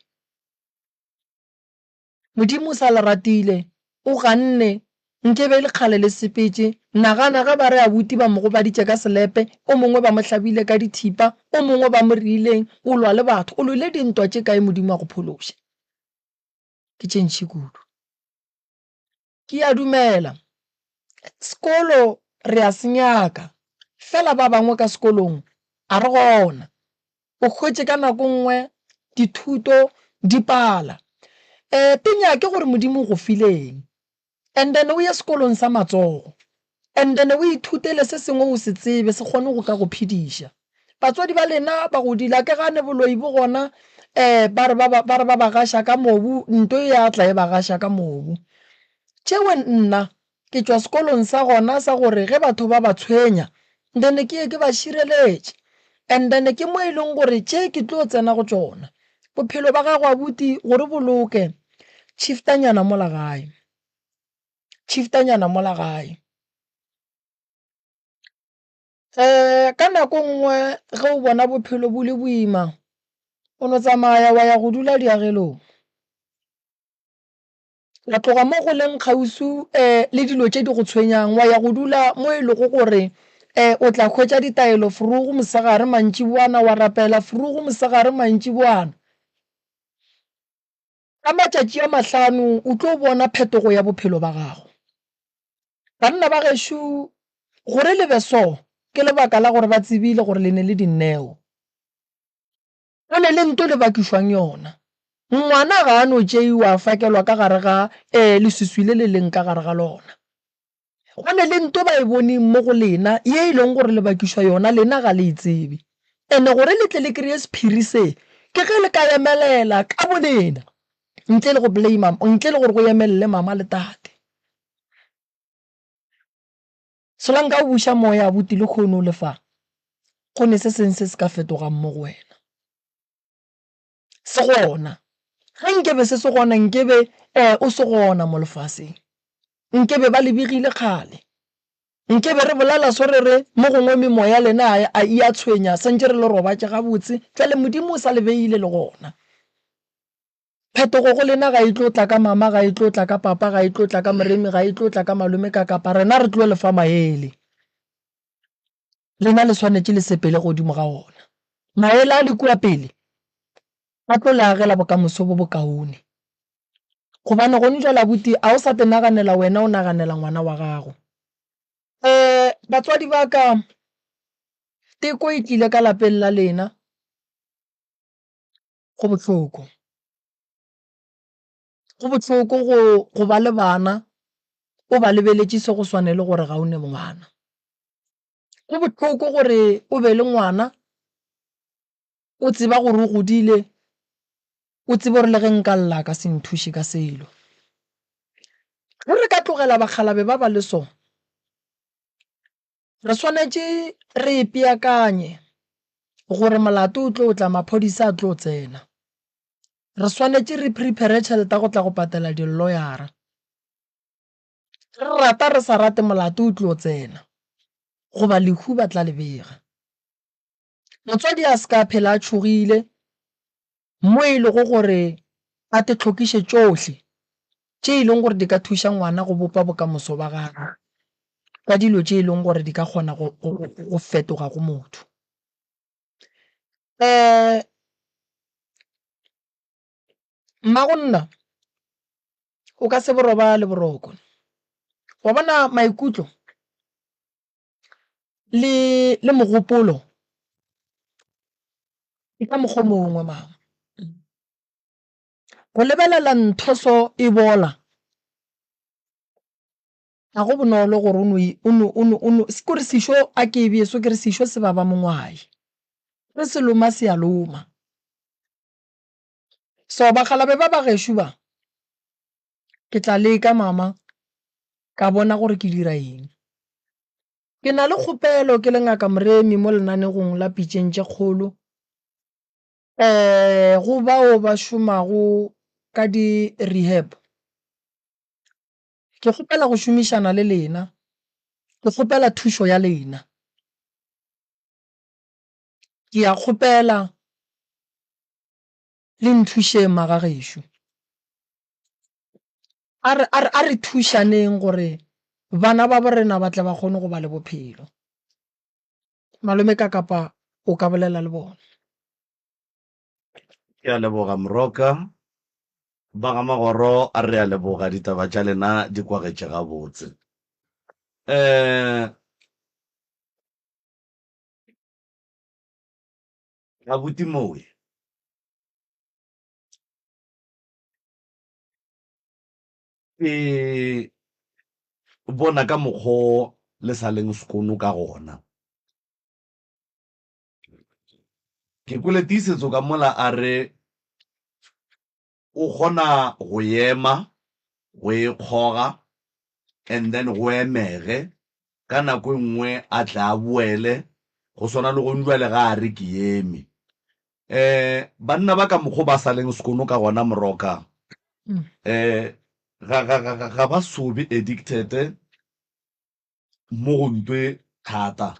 Modimo o sa le ratile, o ganne, nke be e le kgale le sepetše. Nagana ge ba re abuti ba mo gobaditše ka selepe, o mongwe ba mo hlabile ka dithipa, o mongwe ba mo riileng, o lwa le batho, o lwele dintwa tše kae Modimo a go phološe? Ke tše ntši kudu. Ke a dumela, sekolo re a se nyaka, fela ba bangwe ka sekolong a re gona. O hwetše ka nako nngwe dithuto di pala. Um te nyake gore Modimo o go file eng and then o ye sekolong sa matsogo and then o ithutele se sengwe o se tsebe se kgone go ka go phediša. Batswadi ba lena ba godile, a ke gane boloi bo gona um ba re ba ba re ba ba gaša ka mobu, nto e ya tla e ba gaša ka mobu. Tšewe nna ke tšwa sekolong sa gona sa gore ge batho ba ba tshwenya then ke ye ke ba šireletše and then ke mo e leng gore tše ke tlo tsena go tšona. Bophelo ba gago abuti gore bo loke, shift-anyana mola gae, shift-anyana mola gae. Ka nako nngwe ge o bona bophelo bo le boima, o no tsamaya wa ya go dula diagelong. Wa tloga mo go leng kgauswi le dilo tše di go tshwenyang, wa ya go dula mo e lego gore o tla hwetša ditaelo vroeg mosegare mantšiboana, wa rapela vroeg mosegare mantšiboana. Ka matšatši a mahlano o tlo bona phetogo ya bophelo ba gago. Banna ba gešo, gore le be so, ke lebaka la gore ba tsebile gore le ne le dineo. Go ne le nto le bakišwang yona. Ngwana ga a no tšeiwa a fakelwa ka gare ga ee leswiswi le le leng ka gare ga lona. Go ne le nto ba e boneng mo go lena ye e leng gore le bakišwa yona lena ga le e tsebe. Ene gore le tle le kreye sephiri se ke ge le ka emelela ka bolena ntle le go blame ntle le gore go emelele mama le tate. Solanka o buša moya abuti lehono o le fa go ne se seng se se ka fetogang mo go wena. Se gona. Ge nkebe se se gona nkebe eh o se gona mo lefaseng. Nkebe ba le begile kgale. Nkebe re bolela so re re mo gongwe memoya lena a e a tshwenya santše re le robatše gabotse. Bjale Modimo o sa le beile le gona. Phetogo go lena ga e tlo tla ka mama, ga e tlo tla ka papa, ga e tlo tla ka moremi, ga e tlo tla ka malome ka kapa rena re tlo le fa maele. Lena le swanetše le sepele godimo ga ona. Maele a le kua pele a tlo le agela bokamoso bo bokaone. Gobane gone jwale abuti a o sa te naganela wena o naganela ngwana wa gago. Um batswadi ba ka teko e tlile ka lapeng la lena. Go bohloko. Go bohloko go go ba le bana o ba lebeletše se go swane le gore ga o ne ngwana. Go bohloko gore o be le ngwana o tseba gore o godile, o tsebe gore le ge nka lla a ka se nthuše ka selo. Ge re ka tlogela bakgalabje ba ba le so, Re swanetše re ipeakanye gore molato o tlo tla, maphodisa a tlo tsena. Re swanetše re prepare tšhelete ya go tla go patela di-lawyer-a. Re rata re sa rate molato o tlo tsena goba lehu ba tla le bega. Motswadi a se ka phela a tšhogile mo e lego gore a te hlokiše tšohle tše e leng gore di ka thuša ngwana go bopa bokamoso ba gagwe ka dilo tše e leng gore di ka kgona go, go, go fetoga go motho. Mmago nna. O ka se bo robale boroko. Wa bona maikutlo le le mogopolo ke ka mokgwa o mongwe mama. Go lebelela ntho so e bola ga go bonolo gore o no o no o no o no kore sešo a ke e bee so ke re sešo se baba mongwae. Ge se loma se a loma. So bakgalabe ba ba gešo ba, ke tla leka mama ka bona gore ke dira eng. Ke na le kgopelo ke le Ngaka Moremi mo lenanegong la Pitšeng tše Kgolo um go bao ba šomago ka di-rehab. Ke kgopela go šomišana le lena, ke kgopela thušo ya lena. Ke a kgopela le nthušeng magagešo. A re, a re, a re thušaneng gore bana ba bo rena ba tle ba kgone go ba le bophelo. Malome Kakapa o ka bolela le bona. Ke a leboga Moroka. Ba ga Magoro a re a leboga ditaba tša lena di kwagetše gabotse. Um Abuti Moe. Ke bona ka mokgo le sa leng sekono ka gona. Ke kwele tiisetso ka mola a re o kgona go ema, go e kgoga and then go emege ka nako e nngwe a tle a boele go swana le gong jwale ga a re ke eme. Um banna ba ka mokgo ba sa leng sekono ka gona Moroka um ga, ga, ga, ga ba so be addicted mo go ntwe thata.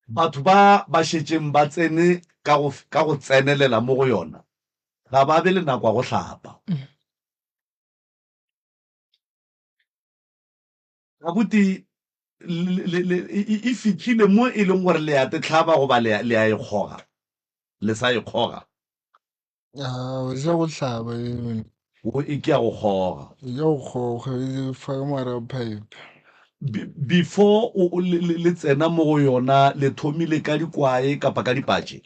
Batho ba ba šetšeng ba tsene ka go, ka go tsenelela mo go yona ga ba be le nako ya go hlapa. Abuti, le, le, e, e fihlile mo e leng gore le ya te hlaba goba le, le a e kgoga? Le sa e kgoga? Ah, e sa go hlaba e. O e ke ya go kgoga. E ke ya go kgoga, e fa ka mogare ga pipe. Before o le, le, le tsena mo go yona, le thomile ka dikwae kapa ka dipatše?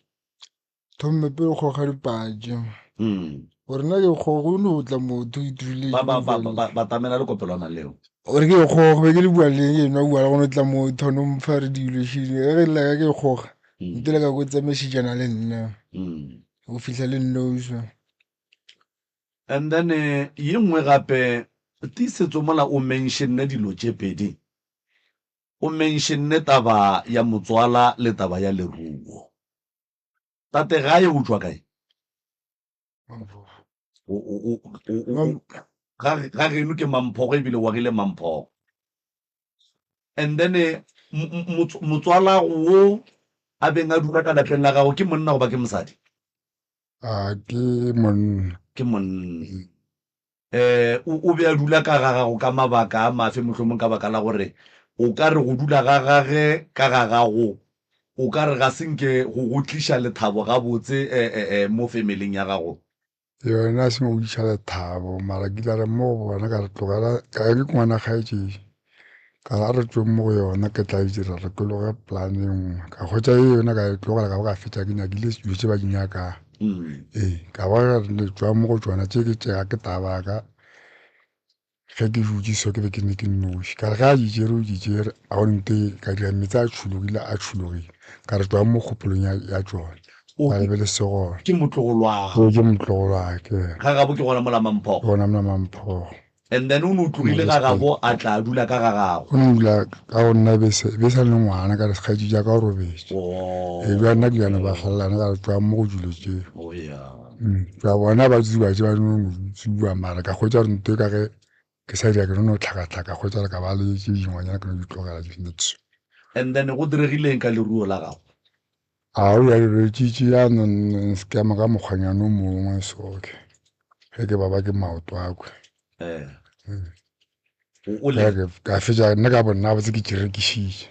Thomme pele go kgoga dipatše. Gore nna ke kgoga, go no tla motho ke thulile Ba, ba, ba, ba, batamela lekopelwana leo. Gore ke kgoga, be ke le bua leng, ke nwa bua go no tla motho a no mpha re dilo šidi. Ge ke lla ka ke kgoga, ntele ka ko tsamaišetšana le nna. Go fihla le nnošwa. And then ye nngwe gape, Tiisetso mola o mentionne dilo tše pedi, o mentionne taba ya motswala le taba ya leruo. Tate gae o tšwa kae? Ga geno ke Mamphogo ebile o agile Mamphogo. And then motswalago wo a beng a dula ka lapeng la gago ke monna goba ke mosadi? A ke monna. Ke monna. Um o be a dula ka ga gago ka mabaka a mafe, mohlomong ka baka la gore o ka re go dula ga gage ka ga gago o ka re ga se nke go go tliša lethabo gabotse mo familing ya gago? Yona a se go tliša lethabo, mara ke ile re mo go bona ka re tlogela, ka re ke ngwana kgaetšedi, ka re a re tšweng mo go yona ke tla dira re tloge polane e nngwe. Ka hwetša ye yona ka e tlogela ka ba ka fetša ke nyakile dilo tše ba di nyakang. Ee, ka ba ka re tšwang mo go tšona tše ke tše ga ke taba ya ka. Ge ke dutše so ke be ke ne ke nnoši, ka re ge a di tšere o di tšere, a go nte ka dira meetse a tšhologile a tšhologile, ka re tšwang mo kgopolong ya, ya tšona, ba le be le se gona. Ke motlogolwago. Ee, ke motlogolwake. Ga gabo ke gona mola Mamphogo. Ke gona mola Mamphogo. And then o ne o tlogile ga gabo a tla a dula ka ga gago. O ne o dula ka go nna be se, be sa le ngwana ka re kgaetšedi ya ka o robetše. Oh. Ee, bjale nna ke bjana ba gallana ka re tšwang mo go dilo tšeo. Oh yeah. Ka bona ba tsuba tše ba no tsuba mara ka hwetša gore nto ka ge ke sa dira ke no no tlhakatlhaka hwetša gore ka ba le tše dingwanyana ke no di tlogela di nets. And then go diregile eng ka leruo la gago? A o ya retšitše ya no scam ka mokgwanyana o mongwe so ke ge ke baba ke maoto a kwe. Eh. O le Ka fetša nna ka bonna botse ke tše rekišitše.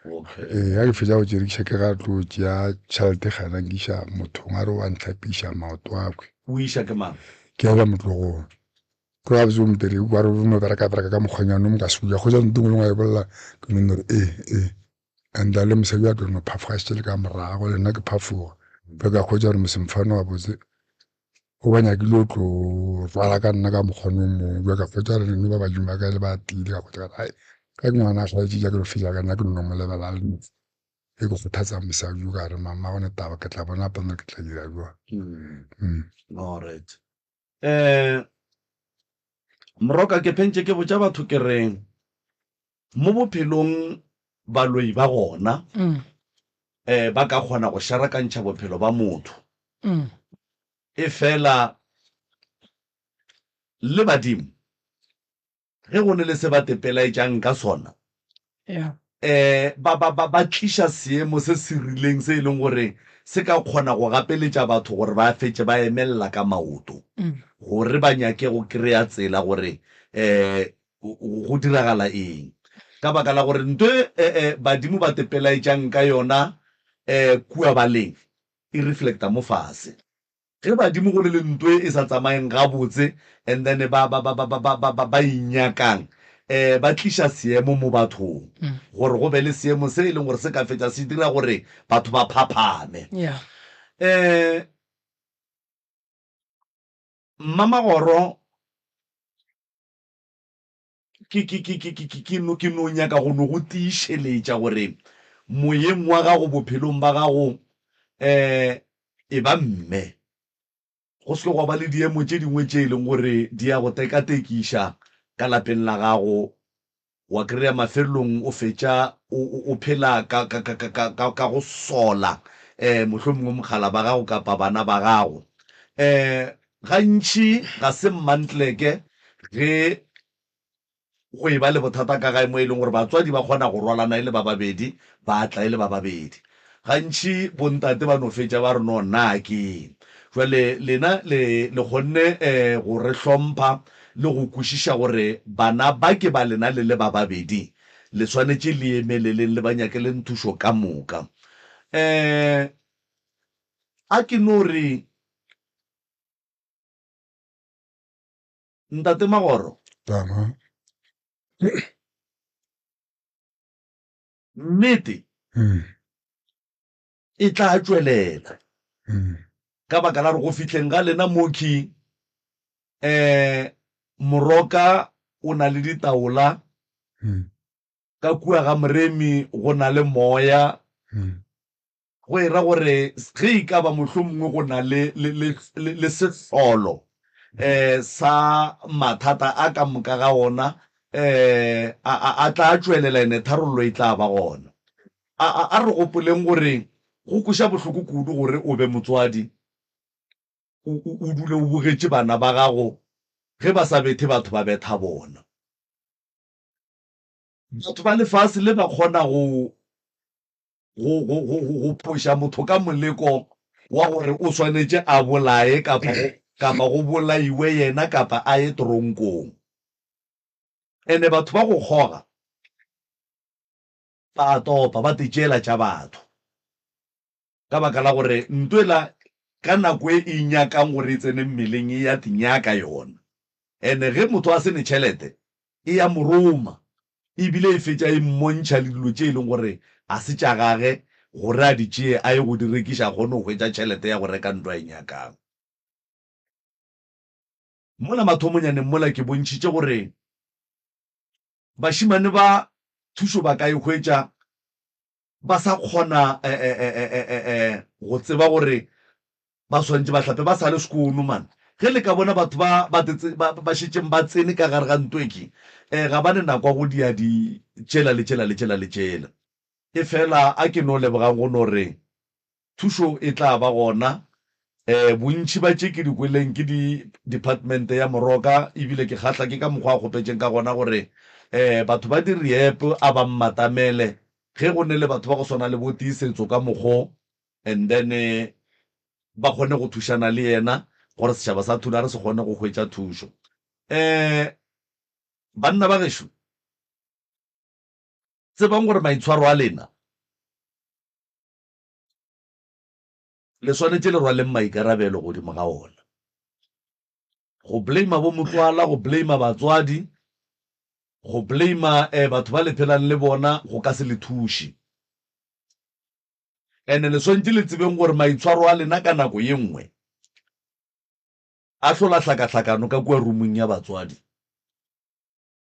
Okay. Ee, ga ke fetša go tše rekiša ke ga tlo tšea tšhelete gana ke iša mothong a re wa ntlhapiša maoto a kwe. O iša ke mang? Ke ya motlogolo. Ke gabotse o mpereko ka re o no bereka bereka ka mokgwanyana o mo ka se buja kgotsa nto ngwe le ngwe a e bolela ke no re ee ee and le mosadi wa tlo no phafoga šetše le ka morago le nna ke phafoga ba ka kgotsa gore mosemfano gabotse o ba nyakile o tlo rwala ka nna ka mokgwa o mongwe bja ka kgotsa re no ba badimo ba ka le ba tiile ka kgotsa ka re ai ka ke ngwana a hlaetše ja ke no fetša ka nna ke no mo lebela le nna e ke kgothatsa mosadi o ka re mama gone taba ke tla bona pono ke tla dira jwang. All right. Um Moroka ke phentše ke botša batho ke re mo bophelong baloi ba gona um ba ka kgona go šarakantšha bophelo ba motho. E fela le badimo ge go ne le se ba tepelaetšang ka sona, um ba, ba, ba, ba tliša seemo se se rileng se e leng gore se ka kgona go gapeletša batho gore ba fetše ba emelela ka maoto, gore ba nyake go kry-a tsela gore um go diragala eng. Ka baka la gore nto e badimo ba tepelaetšang ka yona um kua baleng e reflecta mo fase. Ge badimo go le le ntwe e sa tsamayeng gabotse and then ba ba ba ba ba ba ba ba inyakang eh ba tliša seemo mo bathong gore go be le seemo se e leng gore se ka fetša se dira gore batho ba phaphame. Yeah. Eh Mmamagoro ke ke ke ke ke ke no ke no nyaka go no go tiišeletša gore moyeng wa gago bophelong ba gago eh e ba mme. Go se ke gwa ba le diemo tše dingwe tše e leng gore di ya go tekatekiša ka lapeng la gago, wa kry-a mafelelong o fetša o, o, o phela ka, ka, ka, ka, ka, ka, ka go sola um mohlomongwe mogala ba gago kapa bana ba gago. Um gantši ga se mmantleke ge go e ba le bothata ka gae mo e leng gore batswadi ba kgona go rwalana e le ba babedi, ba tla e le ba babedi. Gantši bontate ba no fetša ba re no na ke eng. Jwale lena le, le kgonne um go re hlompha le go kwešiša gore bana ba ke ba lena le le ba babedi, le swanetše le emeleleng le ba nyakeleng thušo ka moka. Um a ke no re Ntate Magoro. Tama. Nnete e tla tšwelela ka baka la gore go fihleng ga lena mokhwi um Moroka o na le ditaola, ka kua ga Moremi go na le moya. Go e ra gore ge e ka ba mohlomongwe go na le, le, le, le, le sehlolo um sa mathata a ka moka ga ona um a, a, a tla tšwelela ene tharollo e tla ba gona. A, a, a re gopoleng gore go kweša bohloko kudu gore o be motswadi, o, o, o dule o bogetše bana ba gago ge ba sa bethe batho ba betha bona. Batho ba lefase le ba kgona go go, go, go, go, go phoša motho ka moleko wa gore o swanetše a bolaye kapa go, kapa go bolaiwe yena kapa a ye toronkong. Ene batho ba go kgoga ba a topa, ba titšeela tša batho. Ka baka la gore nto ela ka nako e e nyakang gore e tsene mmeleng e ya tinyaka yona. Ene ge motho a se ne tšhelete e ya mo roma ebile e fetša e mmontšha le dilo tše e leng gore ga se tša gage gore a di tšee a ye go di rekiša a kgone go hwetša tšhelete ya go reka ntlo a e nyakang. Mola mathomonyaneng mola ke bontšhitše gore bašemane ba thušo ba ka e hwetša ba sa kgona go tseba gore ba swanetše ba hlape ba sa le sekono man. Ge le ka bona batho ba ba ba ba šetšeng ba tsene ka gare ga ntweki um ga ba ne nako ya go dia di tšela le tšela le tšela le tšela. Efela a ke no lebogang go no re Thušo e tla ba gona. Bontši ba tše ke di kweleng ke di department ya Moroka ebile ke kgahla ke ka mokgwa a kgopetšeng ka gona gore batho ba di rehab a ba mmatamele ge go ne le batho ba go swana le bo Tiisetso ka mokgo and then ba kgone go thušana le yena gore setšhaba sa Thulare se kgone go hwetša thušo. Banna ba gešo, tsebang gore maitshwaro a lena Le swanetše le rwaleng maikarabelo godimo ga ona. Go blame bo motswala, go blame batswadi, go blame eh, batho ba le phelang le bona go ka se le thuše. Ene le swantše le tsebeng gore maitshwaro a lena ka nako ye nngwe a hlola hlakahlakano ka kua rumong ya batswadi.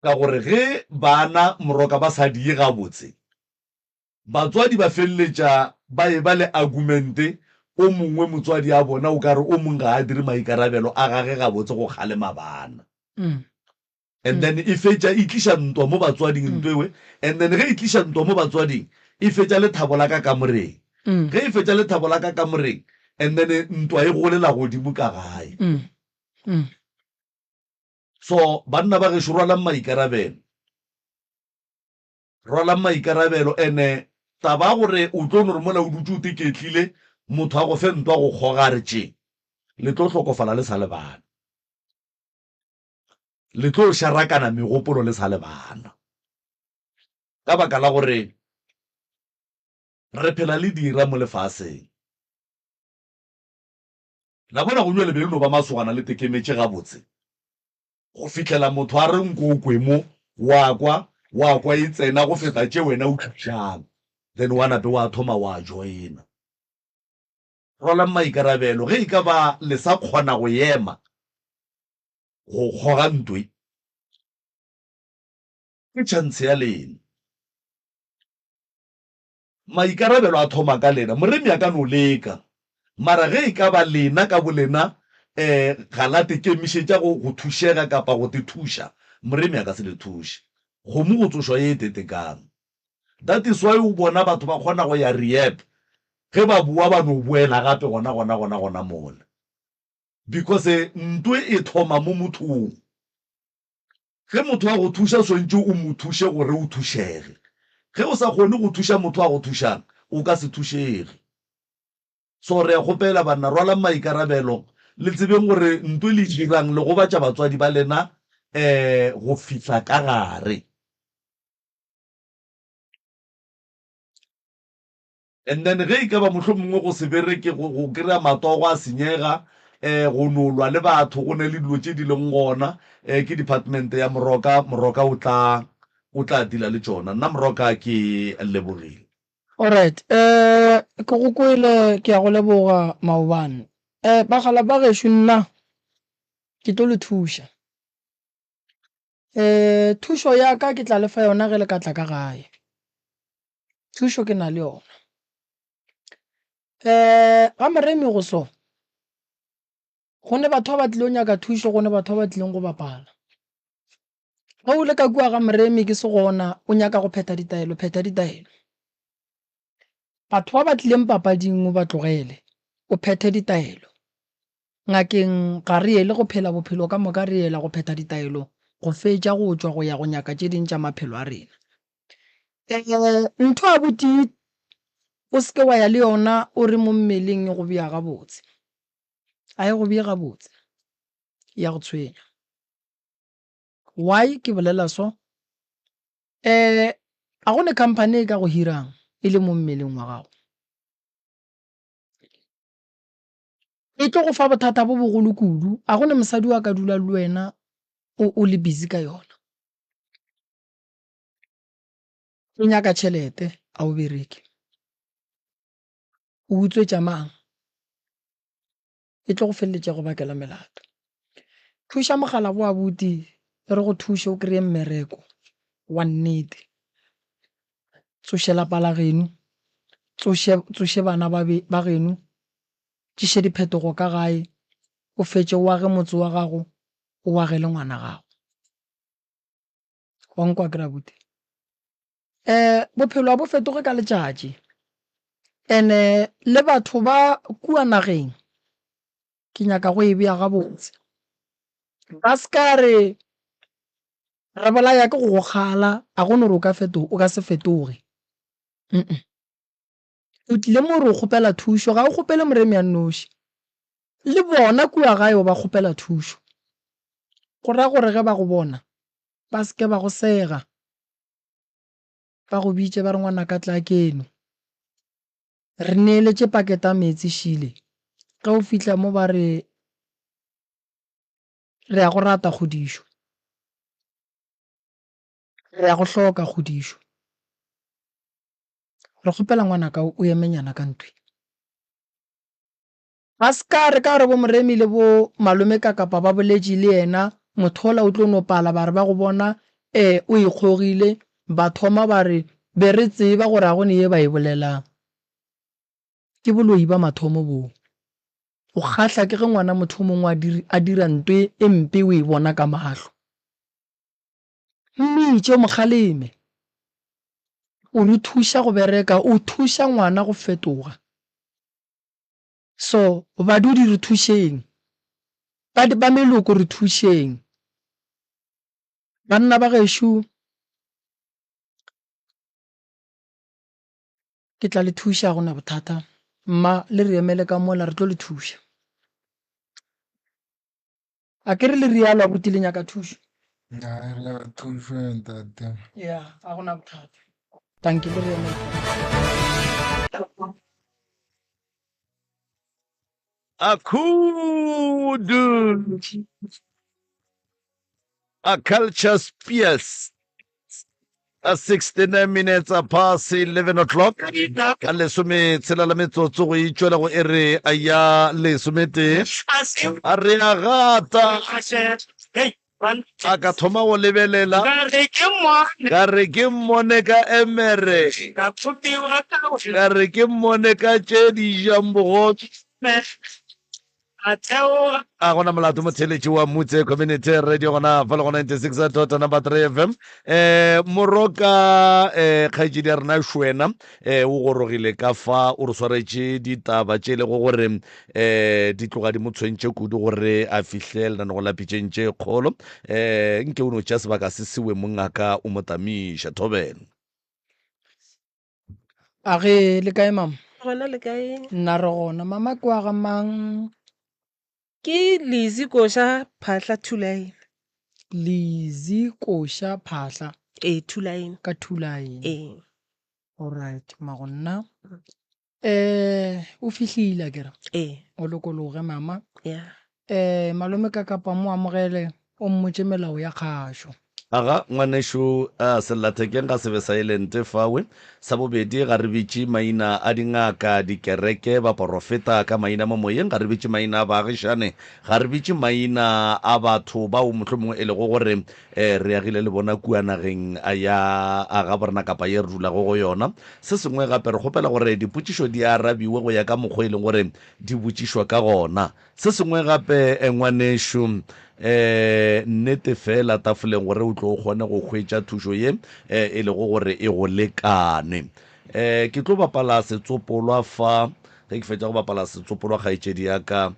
Ka gore ge bana moroka ba sa die gabotse, Batswadi ba feleletša ba eba le argumente, o mongwe motswadi a bona o ka re o mong ga a dire maikarabelo a gage gabotse go kgalema bana. And then e fetša e tliša ntwa mo batswading ntwa ewe, and then ge e tliša ntwa mo batswading e fetša lethabo la ka kamoreng. Ge e fetša lethabo la ka kamoreng and then ntwa e golela godimo ka gae. So banna ba gešo rwalang maikarabelo. Rwalang maikarabelo ene taba ya gore o tlo no re mola o dutše o teketlile motho a go fe ntwa go kgoga a re tše le tlo hlokofala le sa le bana. Le tlo šarakana megopolo le sa le bana. Ka baka la gore re phela le dira mo lefaseng. La bona go bjale be le no ba masogana le tekemetše gabotse. Go fihlela motho a re nko o kwe mo, wa kwa, wa kwa e tsena go feta tše wena o thušang, then wa nape wa thoma wa joina. Rwalang maikarabelo, ge e ka ba le sa kgona go ema go kgoga ntwe, ke chance ya lena. Maikarabelo a thoma ka lena. Moremi a ka no leka, mara ge e ka ba lena ka bolena um ga la te kemišetša go, go thušega kapa go te thuša, Moremi a ka se le thuše. Kgomo go tsošwa ye e tetekang. That is why o bona batho ba kgona go ya rehab, ge ba boa ba no boela gape gona, gona, gona, gona mola. Because ntwe e thoma mo mothong. Ge motho a go thuša swantše o mo thuše gore o thušege. Ge o sa kgone go thuša motho a go thušang, o ka se thušege. So re a kgopela banna rwalang maikarabelo, le tsebeng gore nto le e dirang le gobatša batswadi ba lena um go fihla ka gare. And then ge e ka ba mohlomongwe go se bereke, go, go kry-a matsogo a senyega, um go no lwa le batho, go ne le dilo tše di leng gona, um ke department ya Moroka, Moroka o tla, o tla deala le tšona. Nna Moroka ke lebogile. Alright, um ke go kwele, ke a go leboga maobane. Um bagala ba gešo nna ke tlo le thuša. Um thušo ya ka ke tla le fa yona ge le ka tla ka gae. Thušo ke na le yona. Um ga Moremi go so, go ne batho ba ba tlilego nyaka thušo, go ne batho ba ba tlileng go bapala. Ge o le ka kua ga Moremi ke se gona, o nyaka go phetha ditaelo, phetha ditaelo. Batho ba ba tlileng papading o ba tlogele, o phethe ditaelo. Ngakeng ga re yele go phela bophelo ka moka, re yela go phetha ditaelo, go fetša go tšwa go ya go nyaka tše ding tša maphelo a rena. Ntho ya botee o se ke wa ya le yona o re mo mmeleng e go bea gabotse. A e go bee gabotse, e a go tshwenya. Why ke bolela so? Ga go ne company e ka go hirang e le mo mmeleng wa gago. E tlo go fa bothata bo bogolo kudu. A go ne mosadi wa ka dula le wena o le busy ka yona. O nyaka tšhelete a o bereke. O utswetša mang? E tlo go feleletša go bakela melato. Thuša mogala bo abuti re go thuše o kry-e mmereko wa nnete. Tsoše lapa la geno, tsoše tsoše bana ba be ba geno, tšiše diphetogo ka gae, o fetše o age motse wa gago, o agele ngwana gago. Wa nkwa akere abuti? Um bophelo ga bo fetoge ka letšatši and-e le batho ba kua nageng ke nyaka go e bea gabotse, ba se ka re re bolaya ke go go kgala ga go no re o ka fetoga, o ka se fetoge. O tlile mo re o kgopela thušo, ga o kgopele Moremi a nnoši, le bona kua gae o ba kgopela thušo. Go ra gore ge ba go bona ba se ke ba go sega, ba go bitše ba re ngwanaka tla keno, re neeletše pakete ya meetse šile. Ge o fihla mo ba re. Re a go rata Kgodišo. Re a go hloka Kgodišo. Re kgopela ngwanaka o emenyana ka ntwe. Ga se ka re ka gore bo Moremi le bo Malome Kakapa ba boletše le yena, motho ola o tlo no pala ba re ba go bona e o ikgogile, ba thoma ba re be re tseba gore ga go ne ye ba e bolelang. Ke boloi ba mathomo boo. Go kgahla ke ge ngwana motho o mongwe a dira nto e mpe o e bona ka mahlo. Mmitše o mo kgaleme. O re thuša go bereka, o thuša ngwana go fetoga. So badudi re thušeng, ba ba meloko re thušeng. Banna ba gešo ke tla le thuša ga go na bothata. Mma le re emele ka mola re tlo le thuša. A ke re le realo abuti le nyaka thušo? Na re nyaka thušo ntate. Ya, ga go na bothata. Tanki le re emele. A khudu. A culture spears. A 69 minutes past 11 o'clock ka lesome tshela la metsotso go itšwela go ere a ya lesometee a re a gata a ka thoma go lebelela ka re ke mmone ka emere ka re ke mmone ka tše di jang bogobe A gona molato motheeletši wa Mutse Community Radio gona fa le go 96 dot number 3 FM. Eh moroka eh kgaetšedi ya rena Shwena eh o gorogile ka fa o re swaretše ditaba tše e lego gore eh di tloga di mo tshwentše kudu gore a fihle lenanego la pitšeng tše kgolo. Eh nke o no tšea sebaka se sewe mongaka o mo tamiša thobela. A ge le kae mama? Gona le kae? Nna re gona. Mama ke wa ga mang? Ke Lizzy Koša Phahla Thulaene. Lizzy Koša Phahla. Ee, Thulaene. Ka Thulaene. Ee. Alright, mago nna. Eh, o fihlile akere? Ee. O lokologe mama. Yeah. Eh, malome ka kapa mo amogele o mmotše melao ya kgašo. Aga, ngwanešu, a sellathekeng ga se be saelente fawe. Sa bobedi, ga re bitše maina a dingaka, dikereke, baporofeta ka maina mo moyeng, ga re bitše maina a baagišane, ga re bitše maina a batho bao mohlomongwe e lego gore re agile le bona kua nageng ya gaborena kapa ye re dulago go yona. Se sengwe gape, re kgopela gore dipotšišo di arabiwe go ya ka mokgwa e leng gore di botšišwa ka gona. Se sengwe gape, ngwanešu, nnete feela tafoleng gore o tlo o kgone go hwetša thušo ye e lego gore e go lekane. Ke tlo bapala setsopolwa fa, ge ke fetša go bapala setsopolwa kgaetšedi ya ka,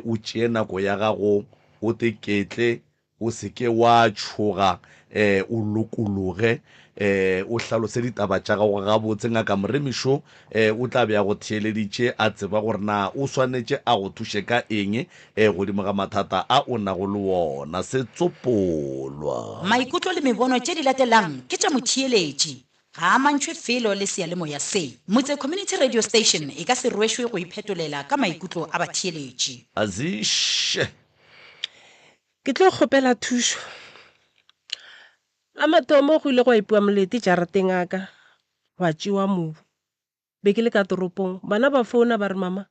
o tšee nako ya gago o teketle O se ke wa tšhoga, o lokologe, o hlalose ditaba tša gago gabotse. Ngaka Moremi šo o tla be a go theeleditše, a tseba gore na o swanetše a go thuše ka eng godimo ga mathata a o nago le wona. Setsopolwa. Maikutlo le mebono tše di latelang ke tša motheeletši. Ga a amantšhwe felo le seyalemoya se. Motse Community Radio Station e ka se rwešwe go iphetolela ka maikutlo a batheeletši. Azish. Ke tlo kgopela thušo. La mathomo go ile gwa ipiwa molete jarateng ya ka, gwa tšewa mobu. Be ke le ka toropong, bana ba founa ba re mama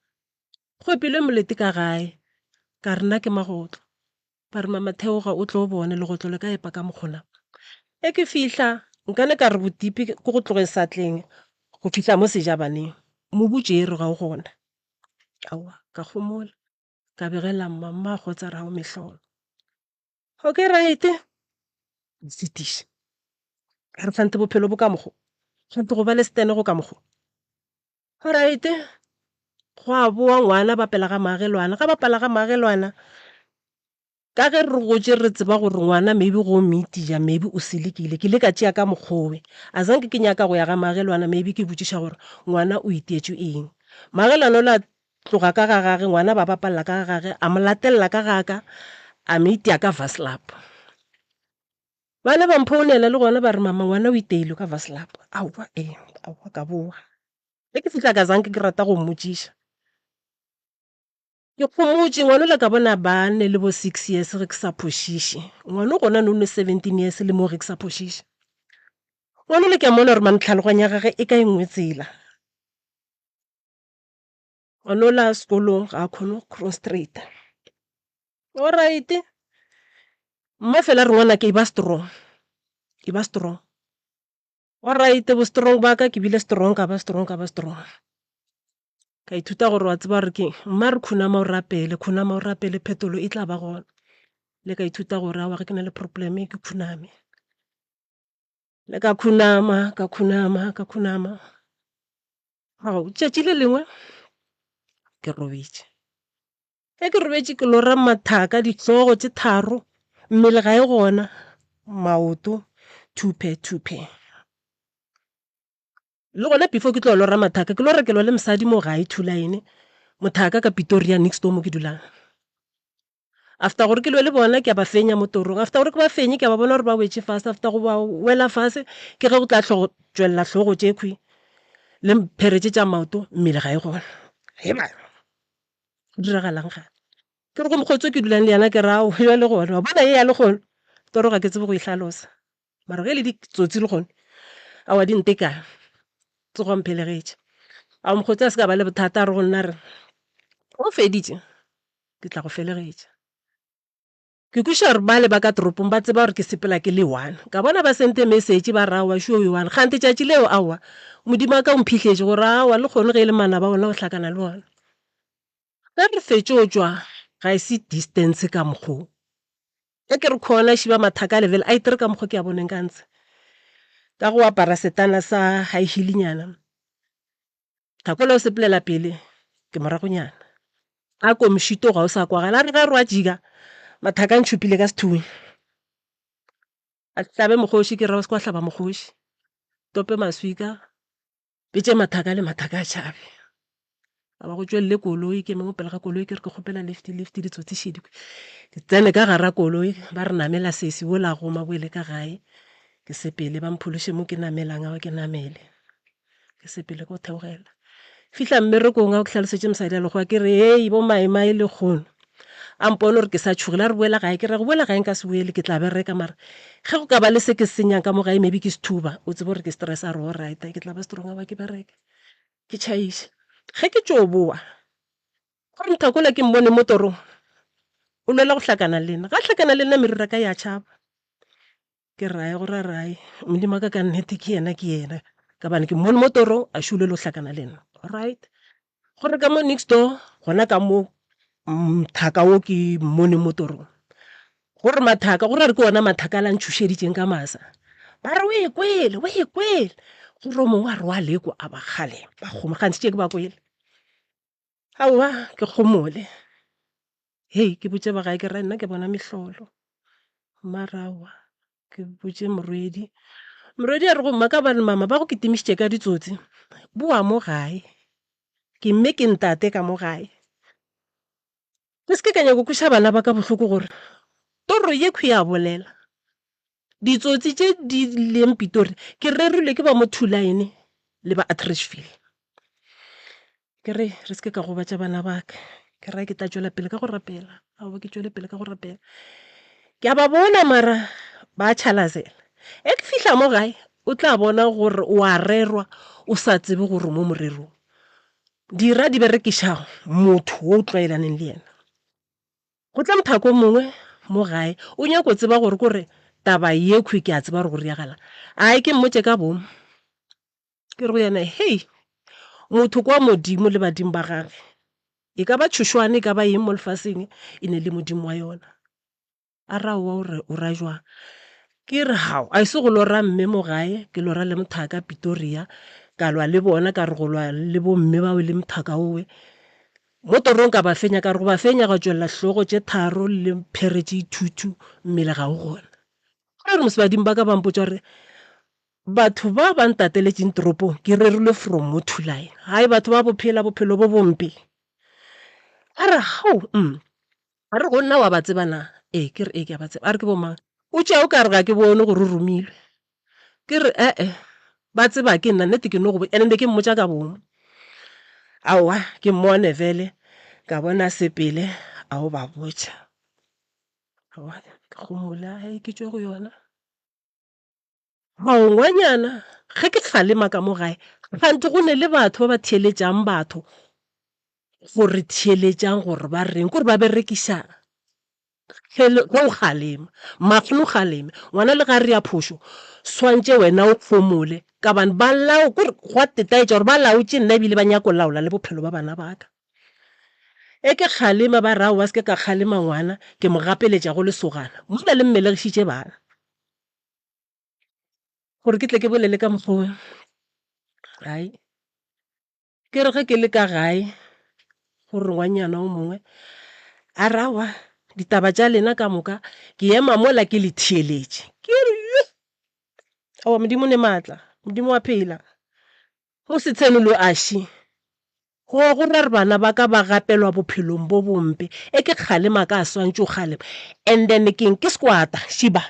go epilwe molete ka gae. Ka re nna ke magotlo. Ba re mama theoga o tlo bone legotlo le ka epa ka mokgona. Ge ke fihla nkane ka re botipi ke go tlogeng satleng go fihla mo sejabaneng, mobu tšerwe ga o gona. Aowa ka homola. Ka begela mma, mma a kgotsa a re ao mehlolo. Okay right, setiša. Ka re kgante bophelo bo ka mokgo, kgante go ba le setene go ka mokgo. Alright, gwa boa ngwana bapela ga maagelwana, ga bapala ga maagelwana. Ka ge re gotše re tseba gore ngwana maybe go o meetija maybe o selekile, ke ile ka tšea ka mokgowe. Azanke ke nyaka go ya ga maagelwana maybe ke botšiša gore ngwana o itietšwe eng. Maagelwana o la tloga ka ga gage, ngwana ba bapalla ka ga gage, a mo latelela ka ga ka, a mo itia ka vaslap. Bana ba mphounela le gona ba re mama ngwana o iteilwe ka vaslap. Aowa ee, aowa ka boa. Ge ke fihla ka zanke ke rata go mmotšiša. Ke gomotše ngwanola ka bona ba ne le bo 6 years ge ke sa phošiše. Ngwano gona no ne 17 years le mo ge ke sa phošiše. Ngwanola ke a mmona gore man tlhaloganyo ya gage e ka e nngwe tsela. Ngwanola sekolong ga a kgone go concentrate. Alright, mma fela re ngwanake e ba strong, e ba strong. Alright, bo strong ba ka ke bile strong ka ba strong ka ba strong. Ka ithuta gore wa tseba gore keng, mma re khunama o rapele, khunama o rapele phetolo e tla ba gona. Le ka ithuta gore aowa ge ke na le problem ke khuname. Le ka khunama, ka khunama, ka khunama. Ao, tšatši le lengwe ke robetše. Ge ke robetše ke lora mathaka, dihlogo tše tharo, mmele ga e gona, maoto thuphe thuphe. Le gona before ke tlo lora mathaka, ke lora ke lwa le mosadi mo gae Thulaene, mothaka ka Pitoria next door mo ke dulang. After gore ke lwe le bona ke a ba fenya mo torong, after gore ke ba fenye ke a ba bona gore ba wetše fase, after go ba wela fase ke ge go tla hlogo tšwelela hlogo tšekhwi le mphere tše tša maoto, mmele ga e gona. Heba! Go diragalang gape? Ke re go mokgotsi o ke dulang le yena ke re ao jwale gona wa bona ye ya lehono toro ga ke tsebe go e hlalosa mara ge e le ditsotsi lehono aowa di ntekane tsoga o mphelegetše. Ao mokgotsi a se ka ba le bothata a re go nna a re o feditše ke tla go felegetša. Ke kwešiša gore bale ba ka toropong ba tseba gore ke sepela ke le one. Ka bona ba sente message ba re aowa sure o one. Kgante tšatši leo aowa Modimo wa ka o mphihletše gore aowa le kgono ge e le manaba ona o hlakana le ona. Ge re fetšo tšwa ga e se distance ka mokgo. Ge ke re khona šiba mathaka a level a itere ka mokgo ke a boneng ka ntshe. Ka go apara setana sa high heel nyana. Thakola o sepelela pele, ke moragonyana. A ko mošito ga o sa kwagala. A re ge a re wa jika, mathaka a ntšhupile ka sethunya. A hlabe mokgoši, ke ra o se ke wa hlaba mokgoši. Tope maswika, betše mathaka le mathaka a tšhabe. A ba go tšwelele koloi, ke eme mo pele ga koloi ke re ke kgopela lift, lift ditsotsi šedi. Ke tsene ka gara koloi, ba re namela sesi wola a goma boele ka gae. Ke sepele ba mphološe mo ke namelang aowa ke namele. Ke sepele ko theogela. Fihla mmerekong a ke hlalosetše mosadi a lekgowa ke re hei bo maemae lekgono. A mpone gore ke sa tšhogile a re boela gae ke re go boela gae nka se boele ke tla bereka mara ge go ka ba le se ke senyang ka mo gae maybe ke se thuba o tsebe gore ke stress a re alright ke tla ba strong aowa ke bereke. Ke tšhaiše. Ge ke tšo boa gore Nthakola ke mmone mo torong o lwela go hlakana le nna. Ga a hlakana le nna meriri ya ka ya tšhaba. Ke rae gore a rae Modimo wa ka ka nnete ke yena ke yena ka bane ke mmone mo torong a šule lo hlakana le nna. Alright gore ka mo next door gona ka mo mothaka wo ke mmone mo torong gore mathaka gore a re ke ona mathaka a la ntšhošeditšeng ka masa ba re o e kwele o e kwele gore o mongwe a re wa lekwa a ba kgalema ba kgoma gantsi tše ke ba kwele aowa ke kgomole. Hei, ke botše ba gae ke re nna ke bona mehlolo. Mara aowa, ke botše morwedi. Morwedi a re go mma ka bane mama ba go kitimišitše ka ditsotsi, boa mo gae. Ke mme ke ntate ka mo gae. Ke se ke ka nyaka go kweša bana ba ka bohloko gore toro yekhwi ya bolela. Ditsotsi tše di leng Pitori ke rerilwe ke ba mo Thulaene le ba Atteridgeville. Ke re re se ke ka gobatša bana ba ka. Ke ra ke tla tšwela pele ka go rapela. Aowa ke tšwele pele ka go rapela. Ke a ba bona mara ba tšhalazela. E ke fihla mo gae o tla bona gore o a rerwa o sa tsebe gore o mo morerong. Dira di berekiša motho wo o tlwaelaneng le yena. Go tla mothaka o mongwe mo gae o nyako tseba gore kore taba yekhwi ke a tseba gore go riagalang. Ai ke mmotše ka bomo. Ke re go yena, Hei, motho kwa Modimo le badimo ba gage, e ka ba tšhošwane, e ka ba eng mo lefaseng, e ne le Modimo wa yona. A re, Aowa, o re o ra jwang? Ke re, Hao, a e se go lora mme mo gae, ke lora le mothaka Pitoria, ka lwa le bona, ka re go lwa le bomme bao le mothaka owe. Mo torong ka ba fenya, ka re go ba fenya gwa tšwelela hlogo tše tharo le phere tše ithuthu, mmele ga o gona. Go ra gore mos badimo ba ka ba mpotša gore Batho ba ba ntateletšeng toropong ke rerilwe from mo Thulaena. Hai batho ba bo phela bophelo bo bompe. A re hao mm. A re go nna wa ba tseba na? Ee ke re ee ke a ba tseba. A re ke bo mang? O tšea o ka re ga ke bone gore o romilwe. Ke re ee ba tseba ke nna nnete ke no go and be ke mmotša ka bomo. Aowa ke mmone vele. Ka bona sepele a o ba botša. Aowa, ke gomola hei ke tšwe go yona. Ao ngwanyana, ge ke kgalema ka mo gae, kganthe go ne le batho ba ba theeletšang batho gore theeletšang gore ba reng, kore ba berekiša ge o kgalema. Makgone o kgaleme, ngwana le ga a rea phošo, swantše wena o homole ka gobane ba lao, kore gwa tetaetša gore ba laotše nna ebile ba nyako laola le bophelo ba bana ba ka. E ke kgalema ba re aowa se ke ka kgalema ngwana, ke mo gapeletša go lesogana mola le mmelegišitše bana. Gore ke tle ke bolele ka mokgwa wo, hai ke re ge ke le ka gae gore ngwanyana o mongwe a re aowa ditaba tša lena ka moka ke ema mola ke le theeletše. Ke re yoh! Aowa Modimo o ne maatla, Modimo wa phela. Go se tshenolo aši, go go ra re bana ba ka ba gapelwa bophelong bo bompe, e ke kgalema ka swantše o kgalema and then keng ke squata šiba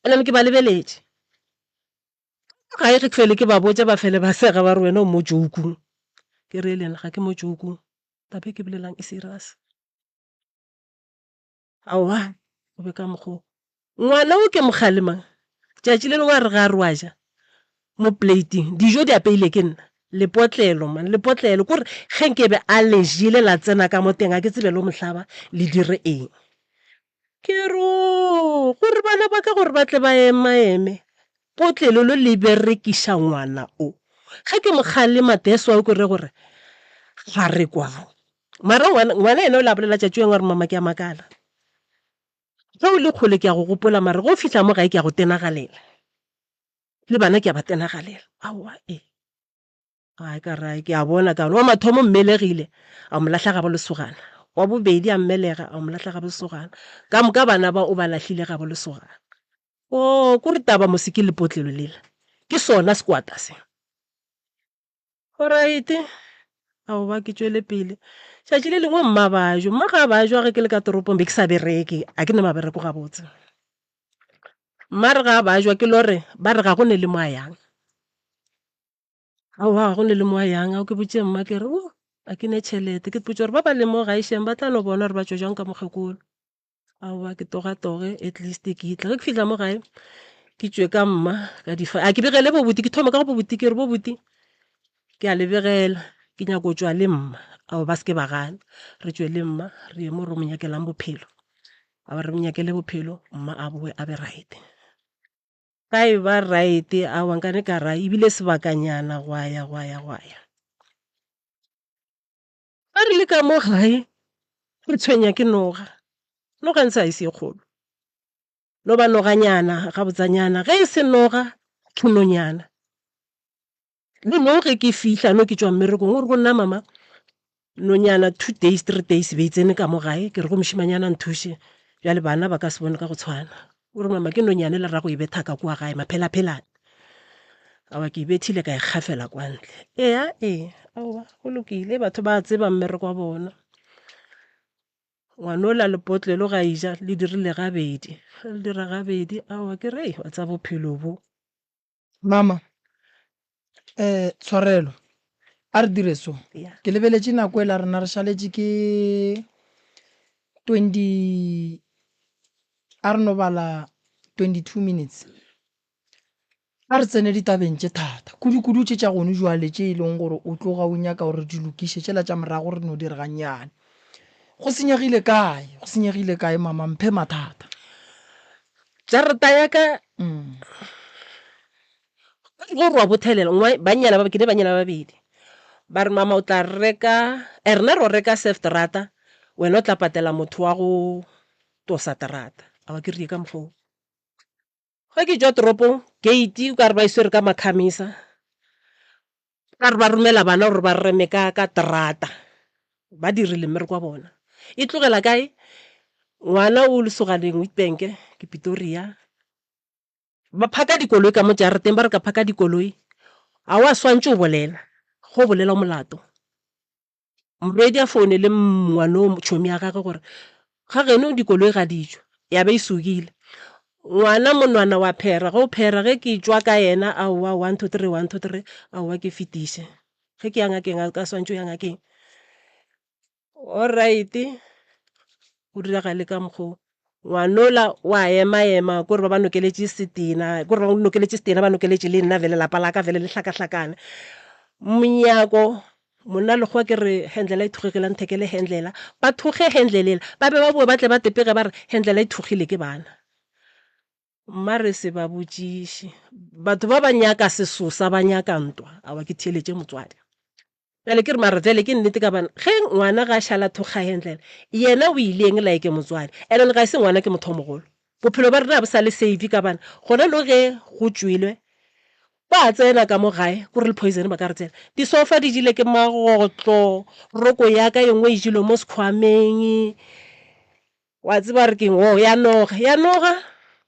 and then ke ba lebeletše. Gae ge ke fele ke ba botša ba fele ba sega ba re wena o mo joke-ung. Ke re lena ga ke mo joke-ung, taba e ke bolelang e serious. Aowa, o be ka mokgwa wo. Ngwana wo ke mo kgalemang, tšatši le lengwe a re ga a re wa ja mo plating, dijo di apeile ke nna, lepotlelo man, lepotlelo, kore ge nke be a le jele la tsena ka mo teng, ga ke tsebe lo mo hlaba le dire eng. Ke re oo, gore bana ba ka gore ba tle ba emaeme, potlelo lo le berekiša ngwana o. Ge ke mo kgalema that's why o kwe gore ga re kwane. Mara ngwana, ngwana yena o ile a bolela tšatši lengwe a re mama ke a makala. Ge o le kgole ke a go gopola mara ge o fihla mo gae ke a go tenagalela. Le bana ke a ba tenagalela. Aowa e. Ai ka re ke a bona ka wa mathomo mmelegile a mo lahla gabo lesogana. Wa bobedi a mmelega a mo lahla gabo lesogana. Ka moka bana ba o ba lahlile gabo lesogana. Oh, kore taba mose ke lepotlelo lela. Ke sona sekwata se. Alright, aowa ke tšwele pele. Tšatši le lengwe mma ba jo, mma ga ba jwa ge ke le ka toropong be ke sa bereke, a ke ne mabereko gabotse. Mma re ga ba jwa ke lore ba re ga go ne le mo a yang. Aowa ga go ne le mo a yang, ao ke botše mma ke re o a ke ne tšhelete, ke ipotša gore ba ba leng mo gae shame ba tla no bona gore ba tšwa jwang ka mokgekolo. Aowa ke togatoge at least ke tle ge ke fihla mo gae ke tšwe ka mma ka di a ke begele bo buti ke thoma ka go bo buti ke re bo buti ke a le begela ke nyako tšwa le mma ao ba se ke ba gana re tšwe le mma re ye mo re mo nyakelang bophelo a ba re mo nyakele bophelo mma a boe a be right ga e ba right aowa nkane ka ra ebile sebakanyana gwa ya gwa ya gwa ya. Ge re le ka mo gae re tshwenya ke noga. Noga ntshe ga e se e kgolo. No ba noganyana gabotsanyana, ge e se noga ke nonyana. Le no ge ke fihla no ke tšwa mmerekong o re go nna mama nonyana 2 days 3 days be e tsene ka mo gae ke re go mošimanyana nthuše bjale bana ba ka se bone ka go tshwana. O re mama ke nonyane le ra go e betha ka kua gae maphelaphelane. Aowa ke e bethile ka e kgafela kwa ntle. Eya ee aowa go lokile batho ba tseba mmereko wa bona. Ngwanola lepotlelo ga e ja le dirile gabedi. Ge le dira gabedi aowa ke re wa tseba bophelo bo. Mama, eh tshwarelo a re dire so. Ke lebeletše nako e la rena re šaletše ke 20 a re no bala 22 minutes. A re tsene ditabeng tše thata, kudu-kudu tše tša gone jwale tše e leng gore o tloga o nyaka gore re di lokiše, tšela tša morago re no di re gannyane. Go senyegile kae? Go senyegile kae mama? Mphe mathata. Jarata ya ka go re wa bothelela bannyana ba ke ne bannyana ba babedi ba re mama o tla reka eh rena ro reka self terata wena o tla patela motho wa go tosa terata aowa ke rile ka mokgwa oo. Ge ke tšwa toropong gate o ka re ba e swere ka makhamisa ka re ba romela bana gore ba reme ka ka terata ba dirile mmereko wa bona. E tlogela kae? Ngwana o lesoganeng Witbank ke Pretoria ba phaka dikoloi ka mo jarateng ba re ka phaka dikoloi ga wa swantše o bolela ge o bolela o molato. Morwedi a founele ngwano tšhomi ya gagwe gore ga geno dikoloi ga di tšwe, ya be e sukile. Ngwana monwana wa phera, ge o phera ge ke tšwa ka yena aowa one two three one two three aowa ke fetiše. Ge ke ya ngakeng a ka swantše o ya ngakeng. Alright, go diragale ka mokgo. Ngwanola wa ema-ema kore ba ba nokeletše setena, kore ba nokeletše setena ba nokeletše le nna vele lapa la ka vele le hlakahlakane. Monyako monna lekgowa ke re handlela e thugegile a nthekele handlela, ba thuge handle yela ba be ba boe ba tle ba tepege ba re handlela e thugile ke bana. Mma re se ba botšiše. Batho ba ba nyaka sesosa ba nyaka ntwa. Aowa ke theeletše motswadi. Bjale ke re mara bjale ke nnete ka bana ge ngwana ga a šala thokga handlela yena o ileng like motswadi and then ga e se ngwana ke motho o mogolo. Bophelo ba rena ga bo sa le safe ka bana gona no ge go tšwelwe ba tsena ka mo gae kore le poison ba ka re tsena. Disofa di jile ke magotlo, roko ya ka e nngwe e jelwe mo sekhwameng. Wa tseba re keng? Oh, ya noga, ya noga.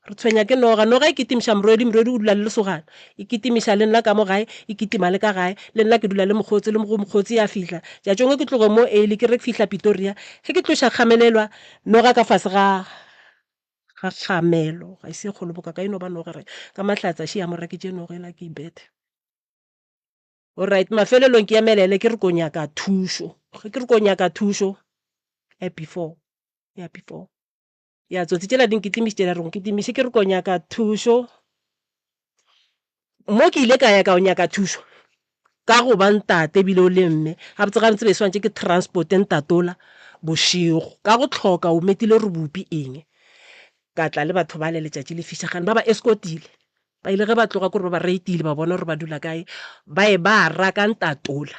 Re tshwenya ke noga. Noga e kitimiša morwedi, morwedi o dula le lesogana. E kitimiša le nna ka mo gae, e kitima le ka gae. Le nna ke dula le mokgotsi, le go mokgotsi ya fihla. Tšatšong ke tloge mo early, ke re ke fihla Pitoria. Ge ke tloša kgamelelwa, noga ka fase ga, ga kgamelo. Ga e se e kgolo boka ka, e no ba noga re. Ka mahlatse a šia mo reke tše noga ela ke e bethe. Alright, mafelelong ke emelele ke re ko nyaka thušo. Ge ke re ko nyaka thušo, eh before. Ya before. Ya tsotsi tšela di nkitimišitše la re nkitimiše ke re ko nyaka thušo. Mo ke ile ka ya ka o nyaka thušo ka go ba ntate ebile o le mme. Gabotse gabotse be swantše ke transporte ntatola bošego ka go tlhoka o metile re bopi eng. Ka tla le batho bale letšatši le fiša gane ba ba escortile. Ba ile ge ba tloga kore ba ba reitile ba bona gore ba dula kae ba e ba raka ntatola.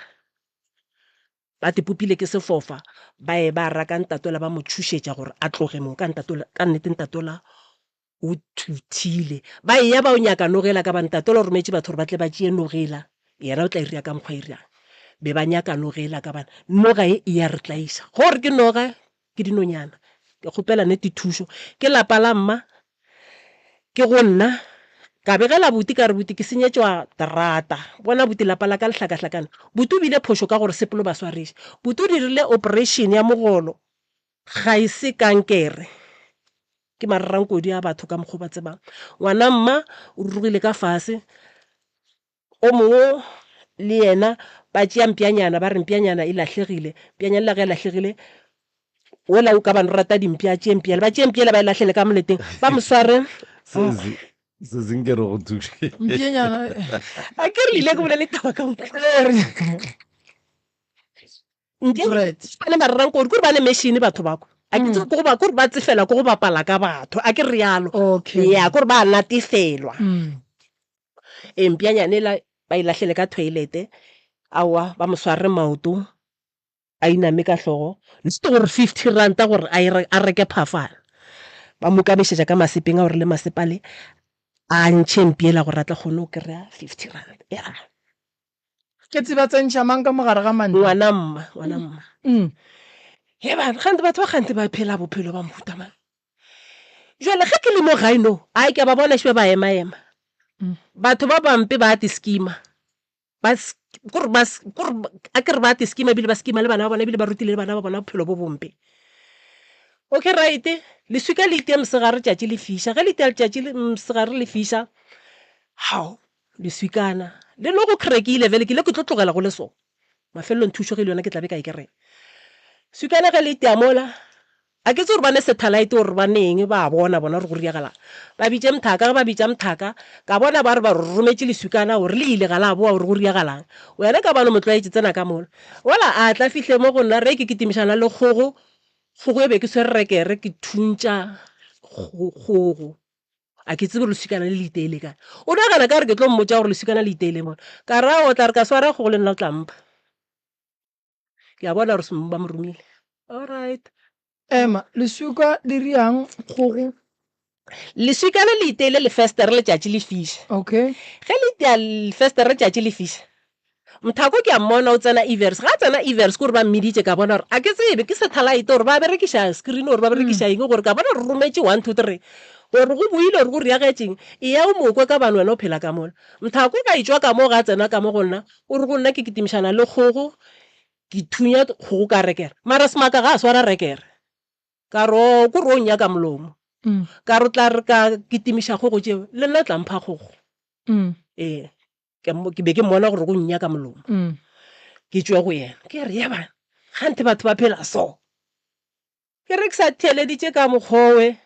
Ba tipopile ke sefofa, ba e ba raka Ntatola ba mo tšhošetša gore a tloge mo ka Ntatola, ka nnete Ntatola o thuthile. Ba eya ba o nyaka nogela ka ba Ntatola o rometše batho gore ba tle ba tšee nogela, yena o tla iriya ka mokgwa iriang. Be ba nyaka nogela ka bana noga e e ya re tlaiša. Gore ke noga ke dinonyana. Ke kgopela nnete thušo. Ke lapa la mma, ke go nna. Ka begela buti ka re, Buti ke senyetšwa terata. Bona buti lapa la ka le hlakahlakane. Buti o bile phošo ka gore sepelo ba swariše. Buti o dirile operation ya mogolo, ga e se kankere. Ke mararankodi a batho ka mokgwa o ba tsebang. Ngwana mma o rurugile ka fase. O mongwe le yena ba tšea mpjanyana ba re mpjanyana e lahlegile. Mpjanyana ela ge e lahlegile, wola o ka ba no rata dimpša a tšee mpša ba tšee mpša ba e lahlele ka moleteng ba mo sware. Sesi, sesi nke re go thuše. Mpšanyana. A ke re le ile ke bolele taba ka moka. Ntle Right. ba le mararankodi kore ba ne machine batho ba kwa. A ke tsebe ko go ba kore ba tsefela ko go bapala ka batho. A ke realo. Okay. Ya kore ba natefelwa. Mm. E mpjanyane ela ba e lahlele ka toilet-e, aowa ba mo sware maoto a iname ka hlogo, not gore 50 ranta gore a e a reke phafana. Ba mo kamišetša ka masepeng a gore le masepa le a ntšhe mpi ela gore a tla kgone go kry-a 50 rand. Ya. Ke tseba tsentšha mang ka mo gare ga mantlo? Ngwana mma, ngwana mma. Mm. He bana, gante batho ba gante ba phela bophelo ba mohuta mang? Jwale ge ke le mo gae no, ai ke a ba bona šbe ba ema-ema. Mm. Batho ba bampe ba ti schema. Ba kore ba kore a ke re ba ti schema ebile ba schema le bana ba bona ebile ba rutile le bana ba bona bophelo bo bompe. Okay right, leswika le itia mosegare tšatši le fiša. Ge le itia letšatši mosegare le fiša, hao, leswikana le no go crackile vele ke ile ke tlo tlogela go le so. Mafelelong thušo ge e le yona ke tla be ka e kry-a. Swikana ge le itia mola, A ke tsebe gore ba ne satellite or ba ne eng, ba a bona bona gore go riagalang. Ba bitše Mthaka, ge ba bitša Mthaka, ka bona ba re ba rometše leswikana gore le ile ga la boa gore go riagalang. Wena ka bano motlwaetši tsena ka mola. Wola a tla fihle mo go nna re ke kitimišana le kgogo, kgogo e be ke swere rekere ke thuntša kgogo. A ke tsebe gore leswikana le le iteile kae. O nagana ka re ke tlo mmotša gore leswikana le iteile mola. Ka re aowa o tla re ka swara kgogo le nna o tla mpha. Ke a bona gore ba mo romile. All right. Ema, leswika le riang kgogo? Leswika le le iteile lefestere letšatši le fiša. Okay. Ge le itea lefestere letšatši le fiša, Mthako ke a mmona o tsena Evers. Ga a tsena Evers ke gore ba mmiditše ka bona gore a ke tsebe ke satellite gore ba berekiša screen gore ba berekiša eng gore ka bona re rometše 1 2 3 gore go boile gore go riagetšeng. Eya o mokwe ka bane wena o phela ka mola. Mthako ka etšwa ka mo ga a tsena ka mo go nna O re go nna ke kitimišana le kgogo, ke thunya kgogo ka rekere. Mara semaka ga a swara rekere. Ka re, Oo, ko re o nnyaka molomo. Ka re o tla re ka kitimiša kgogo tšeo, le nna o tla mpha kgogo. Ee, ke be ke mmona gore o nnyaka molomo. Ke tšwe go yena. Ke re, Yebana. Kganthe batho ba phela so. Ke re ke sa theeleditše ka mokgowe,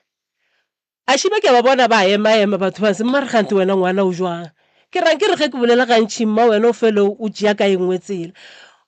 a šiba ke a ba bona ba ema-ema batho ba se, mma re kganthe wena ngwana o jwang? Ke rang ke re ge ke bolela gantši mma wena o fele o tšea ka e nngwe tsela.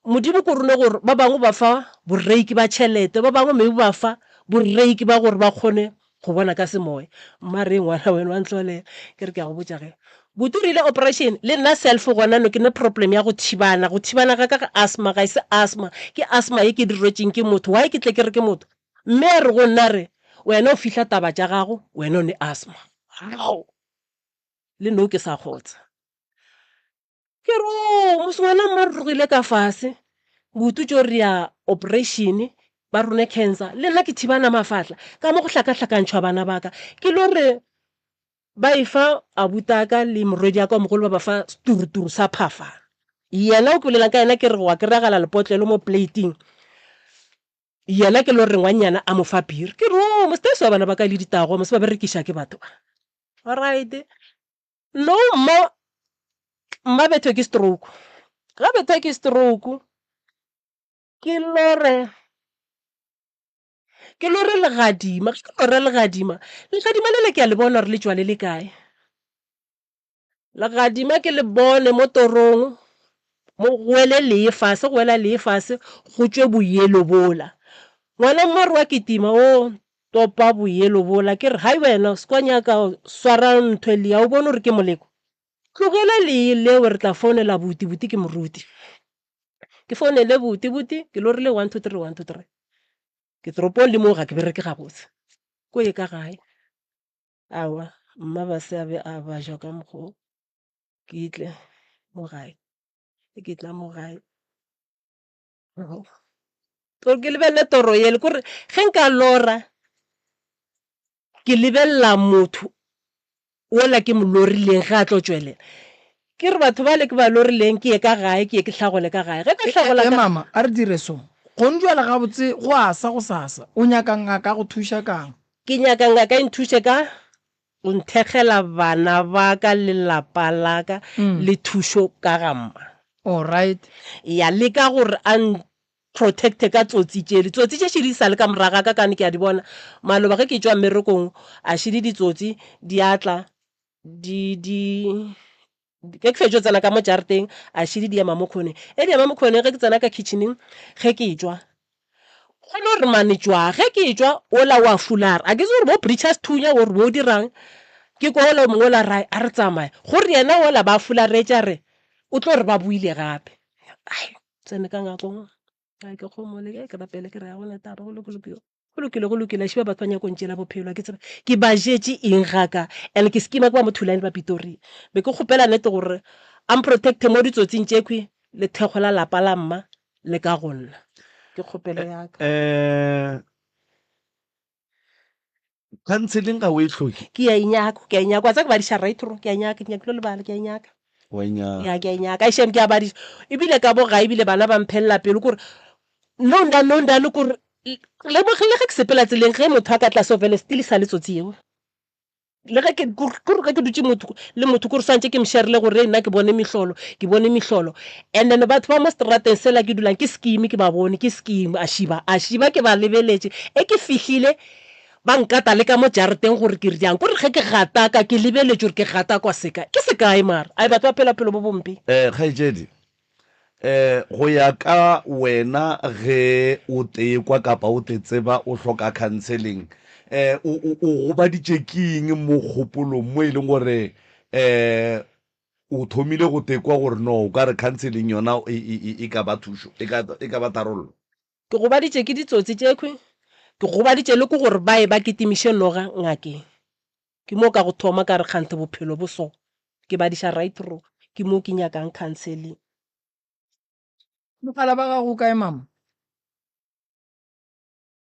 Modimo ko rone gore ba bangwe o ba fa boreiki ba tšhelete, ba bangwe maybe o ba fa boreiki ba gore ba kgone go bona ka semoya. Mma re ngwana wena wa ntlolela. Ke re ke a go botša ge. Buti o rile operation le nna self gona no ke ne problem ya go thibana, go thibana ga ka ga asthma ga e se asthma, ke asthma ye ke di rwetšeng ke motho, why ke tle ke re ke motho? Mme a re go nna re wena o fihla taba tša gago wena o ne asthma. Hao! Le no ke sa kgotsa. Ke re oo mos ngwana mma re rogile ka fase, buti tšo re ya operation ba rone cancer, le nna ke thibana mafahla ka mo go hlakahlakantšhwa bana ba ka. Ke lo re ba e fa abutaka le morwedi ya ka wa mogolo ba ba fa seturuturu sa phafana. Yena o ke bolelang ka yena ke re gwa kry-agala lepotlelo mo plate-ing, yena ke lo re ngwannyana a mo fa piri. Ke re oo mos wa bana ba ka le ditagwa mos ba berekiša ke batho ba. Alright. No mma, mma bethwe ke stroke. Ga bethwa ke stroke, ke lore, ke lore legadima. Ge ke lora legadima, legadima lele ke a le bona gore le tšwa le le kae. Legadima ke le bone mo torong, mo go wele lee fase, go wela lee fase, go tšwe boyelo bola. Ngwana mma re wa kitima, o topa boyelo bola. Ke re, hai wena, o se kwa nyaka swara ntho e lee, a o bone gore ke moleko? Tlogela lee leo, re tla founela buti, buti ke moruti. Ke founele buti, buti ke lorile one two three, one two three. Ke toropong le moo ga ke bereke gabotse, ko ye ka gae. Aowa, mma ba se a be a bajwa ka mokgwa wo. Ke tle mo gae, ge ke tla mo gae gore ke lebelele toro yele, kore ge nka lora ke lebelela motho wola ke mo lorileng ge a tlo tšwelela, ke re batho bale ke ba lorileng ke ye ka gae, ke ye ke hlagole ka gae. Ge ka hlagola ka. Mama, a re dire so. Gong bjale gabotse go a sa gosasa. O nyaka ngaka a go thuša ka'ng? Ke nyaka ngaka e nthuše ka go nthekgela bana ba ka le lapa la ka le thušo ka ga mma. Alright. Ya le ka gore a nprotecte ka tsotsi tšele. Tsotsi tše šedi di sa le ka morago ga ka kane ke a di bona. Maloba ge ke tšwa mmerekong a šedi ditsotsi di a tla di di ge ke fetšo tsena ka mo jarateng a šedi di ema mo khoneng. E di ema mo khoneng ge ke tsena ka kitcheneng ge ke tšwa go no re mane tšwaa. Ge ke tšwa ola o a fulara a ke tsebe gore bo breacher sethunya or bo dirang. Ke kwa ola o mongwe ola ra a re tsamaye gore yena ola ba fularetše a re o tlo re ba boile gape. Ai tsene ka ngakong a ke kgomole ke rapele ke re ga gona taba go lokile. Go lokile, go lokile, a šiba batho ba nyako ntšeela bophelo, a ke tsebe ke ba jetše eng ga ka, and ke schema ke ba mo Thulane ba Pitoria. Be ke kgopela nete gore a mprotecte mo ditsotsing tšekhwi le thekgo la lapa la mma le ka go nna. Ke kgopelo ya ka. Eh, counseling ga o e hloke? Ke a e nyaka, ke a e nyaka. Wa tseba ke badiša right ro, ke a e nyaka, ke nyakile go lebala, ke a e nyaka. Wa e nyaka. Ya, ke a e nyaka. Ai shame, ke a badiša. Ebile ka bo gae ebile bana ba mphelela pelo kore no ndane, no ndane kore le le ge ke sepela tseleng ge motho a ka tla so vele still sa le tsotsi yeo. Le ge ke kore ge ke dutše motho le motho kore swantše ke msharile gore nna ke bone mehlolo, ke bone mehlolo. And then batho ba mo strateng sela ke dulang ke scheme ke ba bone, ke scheme a šiba, a šiba ke ba lebeletše. E ke fihlile ba nkata le ka mo jarateng gore ke riang. Kore ge ke gataka ke lebeletše gore ke gatakwa sekae. Ke sekae mara? Ai batho ba phela bophelo bo bompe. Eh kgaetšedi, Eh, go ya ka wena ge o tekwa kapa o tetseba o hloka counseling, eh, o, o, o gobaditše ke eng mo kgopolong mo e leng gore eh, o thomile go tekwa gore no o ka re counseling yona e, e, e, e ka ba thušo, e ka, e ka ba tharollo? Ke gobaditše ke ditsotsi tšekhwi, ke gobaditše le ke gore ba ye ba kitimiše noga ngakeng. Ke mo ka go thoma ka re kganthe bophelo bo so. Ke badiša right through. Ke mo ke nyakang counseling. Mogala ba gago o kae mama?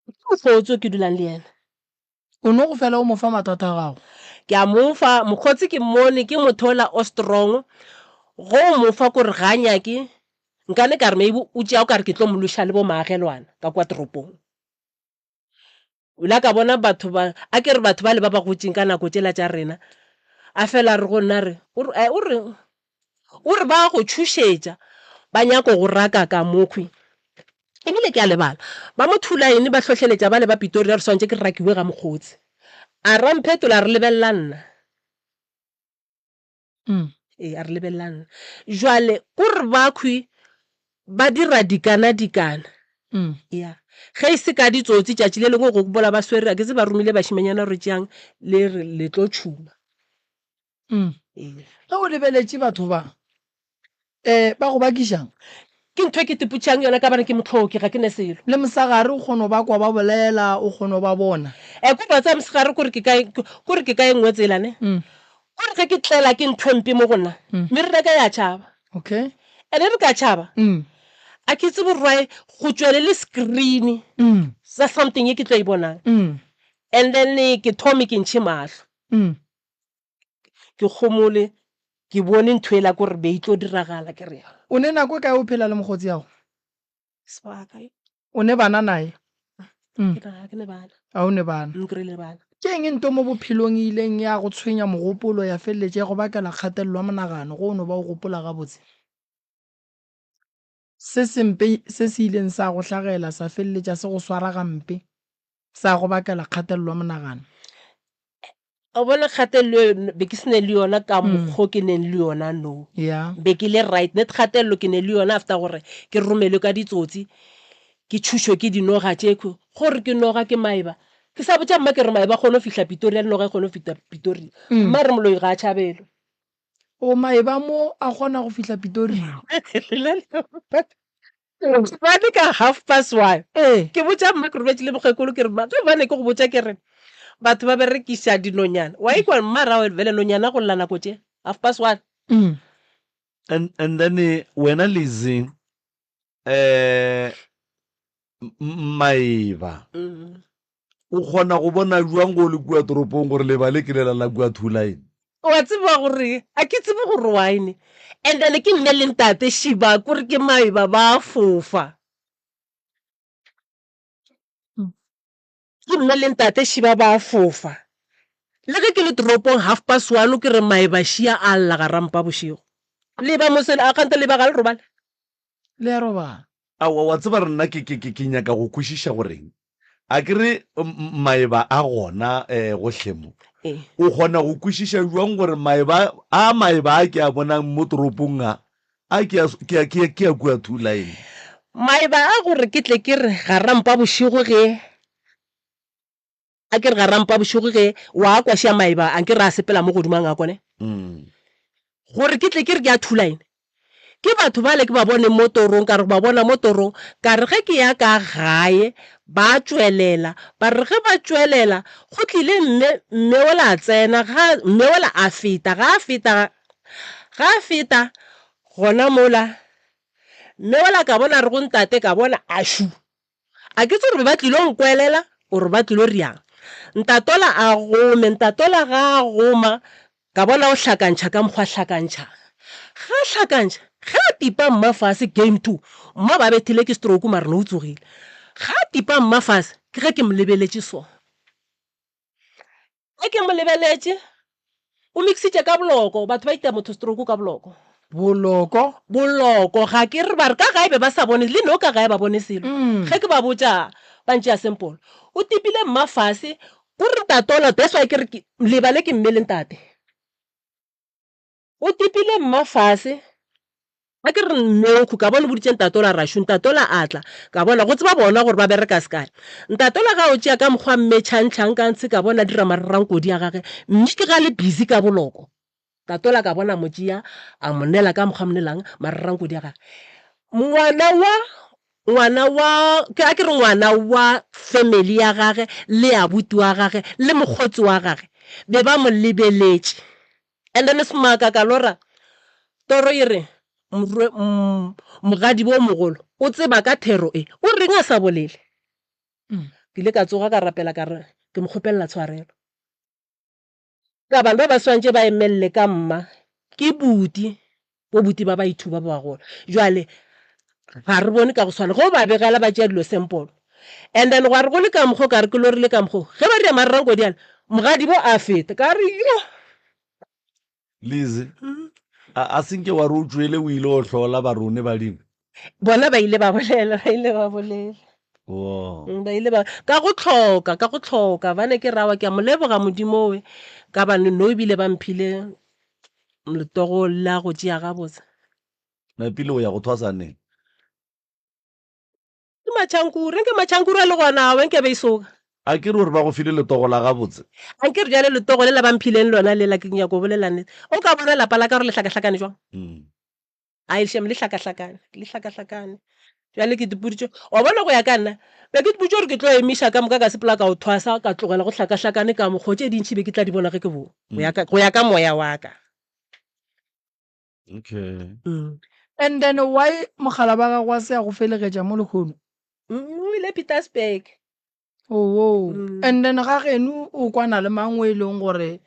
Ke mokgotsi o ke dulang le yena. O no go fela o mo fa mathata a gago? Ke a mo fa, mokgotsi ke mmone ke motho ola o strong. Go o mo fa kore ga a nyake, nkane ka re maybe o tšea o kare ke tlo mo lweša le bo maagelwana ka kwa toropong. O ile a ka bona batho ba, a ke re batho bale ba ba gotšeng ka nako tšela tša rena, a fela a re go nna a re, o re, o re, o re ba go tšhošetša, ba nyako go raka ka mokhwi. Ebile ke a lebala. Ba mo Thulaene ba hlohleletša bale ba Pitoria re swantše ke rakiwe ga mokgotse. A ramphetola a re lebelela nna. Ee, a re lebelela nna. Jwale ko re bakhwi ba dira dikana dikana. Ya. Ge e se ka ditsotsi tšatši le lengwe go gopola ba swere a ke tsebe ba romile bašimanyana gore tšeang le re le tlo tšhuma. Ee. Ge o lebeletše batho ba, um ba go bakišang? Ke ntho e ke tipotšang yona ka bane ke mohloki, ga ke ne selo. Le mosegare o kgono ba kwa ba bolela, o kgono ba bona. E, ko ba tsaya mosegare kore ke ka, kore ke ka e nngwe tsela ne. Kore ge ke tlela ke ntho e mpe mo go nna, meriri ya ka ya tšhaba. Okay. Ene re ka tšhaba, a ke tsebe gore why go tšwele le screen sa something e ke tlo e bonang. And then ke thome ke ntšhe mahlo. Ke kgomole, ke bone ntho ela kore be e tlo diragala, ke re ya. O ne nako e kae o phela le mokgotsi yago? Sebaka. O ne bana naye? Ke na, ga ke ne bana. Ga o ne bana. Ke kry-ile bana. Ke eng nto mo bophelong e ileng ya go tshwenya mogopolo ya feleletša e go bakela kgatelelo ya monagano ge o no ba o gopola gabotse? Se sempe se se ileng sa go hlagela sa feleletša se go swara gampe, sa go bakela kgatelelo ya monagano. O bona kgatelelo eo be ke se ne le yona ka mokgo ke neng le yona nou. Yeah. Be ke le right. Net kgatelelo ke ne le yona after gore ke romelwe ka ditsotsi, ke tšhošwe ke dinoga tše khwi. Gore ke noga ke maeba. Ke sa botša mma ke re maeba a kgone go fihla Pitoria le noga e kgone go fihla Pitoria. Mma a re moloi ga a tšhabelwe. O maeba mo a kgona go fihla Pitoria. Bane ka half past one. Ee. Ke botša mma ke robetše le mokgekolo ke re mma ge bane ke go botša ke re batho ba berekiša dinonyana. Wa ikwa mma ra vele nonyana go lla nako tše half past one. And, and then wena Lizzy eh maeba o kgona go bona bjang go le kua toropong gore leba le ke lela la kua Two Line? Wa tseba gore a ke tsebe gore wine and then ke mme le ntate Shiba kore ke maeba ba fofa. Ke mme le ntate Shiba ba fofa. Le ge ke le toropong half past one ke re maeba šia a lla ga rampa bošego. Leba mosele a kgante leba ga le robale. Le a robala. Aowa, wa tseba re nna ke, ke, ke, ke nyaka go kwešiša goreng. A ke re maeba a gona um gohle mo. Ee. O kgona go kwešiša bjang gore maeba a maeba a ke a bonang mo toropong a, a ke a, ke a, ke a, ke a kua Two Line? Maeba a gore ke tle ke re ga rampa bošego ge, A ke re ga rampa bošego ge wa kwa šia maeba a nke re a sepela mo godimo a ngako ne? Gore ke tle ke re ke a thula ene. Ke batho bale ke ba boneng mo torong, ka re go ba bona mo torong, ka re ge ke ya ka gae ba tšwelela, ba re ge ba tšwelela go tlile mme, mme ola a tsena, ga mme ola a feta, ga a feta, ga a feta gona mola mme ola ka bona a re go ntate ka bona a šu. A ke tsebe gore be ba tlilo nkwelela or ba tlilo riang. Ntatola a gome, Ntatola ga a goma ka bona o hlakantšha ka mokgwa a hlakantšhang. Ga a hlakantšha, ge a tipa mma fase game to, mma ba bethile ke stroke mara no o tsogile. Ga a tipa mma fase ke ge ke mo lebeletše so. Ge ke mo lebeletše, o mixitše ka boloko. Batho ba ita motho stroke ka boloko. Boloko? Boloko. Ga ke re ba re ka gae be ba sa bone, le no ka gae ba bone selo. Ge ke ba botša, ba ntšea simple. O tipile mma fase, ko re ntatola, that's why ke re ke lebale ke mme le ntate. O tipile mma fase, a ke re nnoku, ka bona o boditše Ntatola rašu, Ntatola a tla, ka bona, go tseba bona gore ba bereka sekae. Ntatola ga o tšea ka mokgwa mme tšhantšhang ka ntshe, ka bona a dira mararankodi a gage, mme ke ga le busy ka boloko. Ntatola ka bona a mo tšea, a mo nela ka mokgwa a mo nelang mararankodi a gage. Ngwana wa, ngwana wa, ke a ke re ngwana wa family ya gage le abuti wa gage le mokgotsi wa gage be ba mo lebeletše. And then semaka ka lora toro e re mogadi bo mogolo o tseba ka thero e o reng a sa bolele. Ke ile ka tsoga ka rapela ka re ke mo kgopelela tshwarelo. Ka bana ba ba swantše ba emelele ka mma ke buti bo buti ba ba ithuba ba bagolo. Jwale ga re bone ka go swana ge o ba begela ba tšea dilo simple. And then gwa re go le ka mokgo ka re ke lorile ka mokgo ge ba ria marerankodi ale mogadi bo a feta ka re yo. Liz, a, a se nke wa re o tšwele o ile o hlola barone badimo? Bona ba ile ba bolela, ba ile ba bolela. Wow. Ba ile ba ka go tlhoka, ka go tlhoka ba ne ke rawa ke a mo leboga Modimo we ka bane no ebile ba mphile letogo la go tšea gabotse. Napile o ya go thwasa neng? Ke Matšhankuru, nke Matšhankuru a le gona awe nke be e soka. A ke re gore ba go file letogo la gabotse? A nke re bjale letogo le la ba mphileng lona lela ke nyako bolela nnete. O ka bona lapa la ka gore le hlakahlakane jwang? Ai shem le hlakahlakane, le hlakahlakane. Bjale ke ipoditše, wa bona go ya ka nna, be ke ipoditše gore ke tlo emiša ka moka ka sepela ka o thwasa ka tlogela go hlakahlakane ka mokgo tše dintši be ke tla di bona ge ke boa. Go ya ka, go ya ka moya wa ka. Okay. Mm. And then why mogala ba gago a se a go felegetša mo lehono? O ile Pietersburg. Oo. And then ga geno o kwana le mang o e leng gore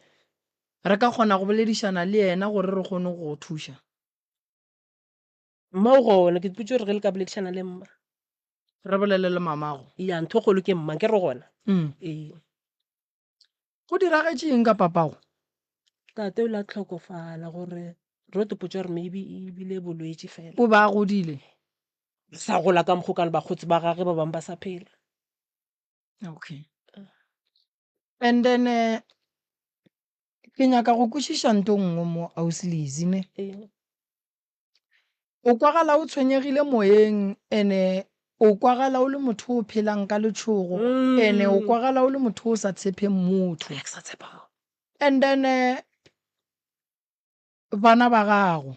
re ka kgona go boledišana le yena gore re kgone go go thuša? Mma o gona, ke ipotše gore ge le ka boledišana le mma. Re bolele le mamago. Ya, ntho e kgolo ke mma, ke re gona. Ee. Go diragetše eng ka papago? Tate o la tlhokofala gore re topotša gore maybe e bile bolwetši fela. O ba a godile? Sa gola ka mokgo ka bakgotsi ba gage ba bangwe ba sa phela. Okay. And then eh, ke nyaka go kwešiša nto nngwe mo ausi Lizzy ne. Ee. O kwagala o tshwenyegile moyeng ene o kwagala o le motho o phelang ka letšhogo ene o kwagala o le motho o sa tshepeng motho. Ke sa tshepa. And then eh, bana ba gago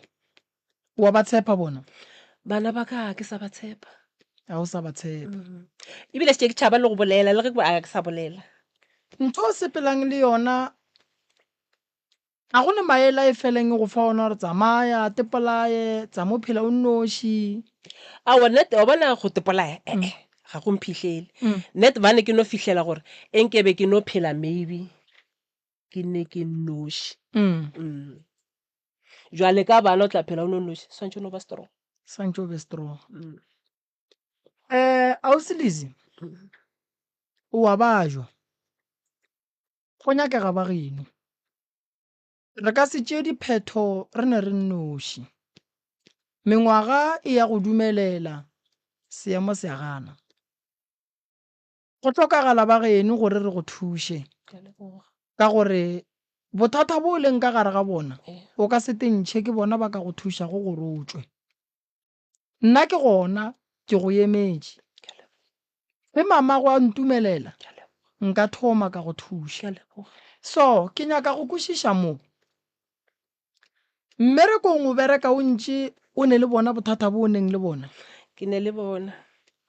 wa ba tshepa bona? Bana ba ka ke sa ba tshepa. Ga o sa ba tshepa. Ebile šetše ke tšhaba le go bolela le ge ke sa bolela. Ntho o sepelang le yona ga go ne maele a e feleng e go fa ona gore tsamaya tepolaye tsama o phela o nnoši. Aowa nnete wa bona go tepolaya ee ga go mphihlele. Nnete bane ke no fihlela gore e nkebe ke no phela maybe ke ne ke nnoši. Jwale ka bana o tla phela o no nnoši, swantše o no ba strong. Swantše o be strong. Eh, ausi Lizzy, o wa bajwa. Go nyakega ba geno. Re ka se tšee diphetho re ne re nnoši. Mengwaga e ya go dumelela, seemo se a gana. Go hlokagala ba geno gore re go thuše, ka gore bothata bo o leng ka gare ga bona o ka se tentšhe ke bona ba ka go thušago gore o tšwe. Nna ke gona ke go emetše. Ge mamago a ntumelela nka thoma ka go thuša. So ke nyaka go kwešiša mo. Mmerekong o bereka o ntše o ne le bona bothata bo o neng le bona? Ke ne le bona.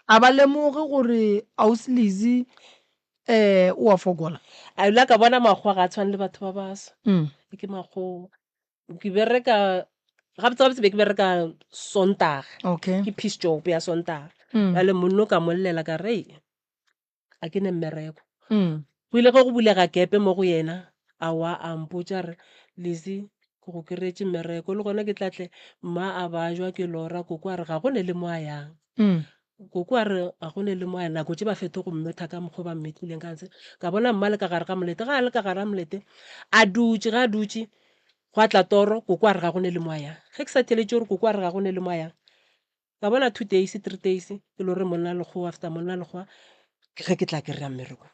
A ba lemoge gore Ausi Lizzy um o a fokola? A ile ka bona makgowa ga a tshwane le batho ba baso. Ke makgowa. Ke bereka gabotse gabotse be ke bereka Sontaga. Okay. Ke piece job ya Sontaga. Bjale monna o ka mo llela ka re a ke ne mmereko. Go ile ge go bulega gepe mo go yena, aowa a mpotša re, Lizzy, ke go kry-etše mmereko le gona ke tla tle mma a bajwa ke lora koko a re ga go ne le mo a yang. Koko a re ga go ne le mo a yang, nako tše ba fethe go mmetha ka mokgwa o ba mmethileng ka ntshe. Ka bona mma a le ka gare ga molete, ge a le ka gare ga molete a dutše, ge a dutše gwa tla toro koko a re ga go ne le mo a yang. Ge ke sa theeletše gore koko a re ga go ne le mo a yang, Ka bona 2 days, 3 days ke lo re monna lekgowa after monna lekgowa ke ge ke tla kry-a mmereko.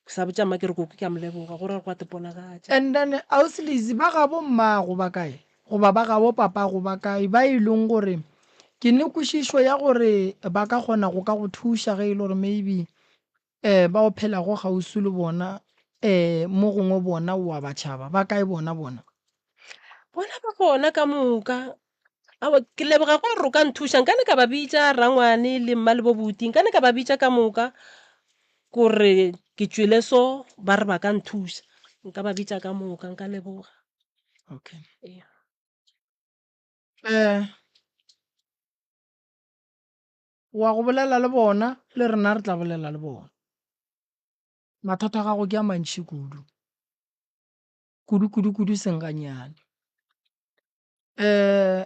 Ke sa botša mma ke re koko ke a mo leboga go ra gore gwa teponagatša. And then ausi Lizzy ba gabo mmago ba kae goba ba gabo papago ba kae ba e leng gore ke ne kwešišo ya gore ba ka kgona go ka go thuša ge e le gore maybe um ba o phelago kgauswi le bona um mo gongwe bona o a ba tšhaba ba kae bona bona? Bona ba gona ka moka. Aowa, ke leboga gore o ka nthuša. Nkane ka ba bitša rangwane le mma le bo buti, nkane ka ba bitša ka moka gore ke tšwele so, ba re ba ka nthuša. Nka ba bitša ka moka, nka leboga. Okay. Ee. Eh, wa go bolela le bona, le rena re tla bolela le bona. Mathata a gago ke a mantši kudu. Kudu, kudu, kudu seng gannyane. Um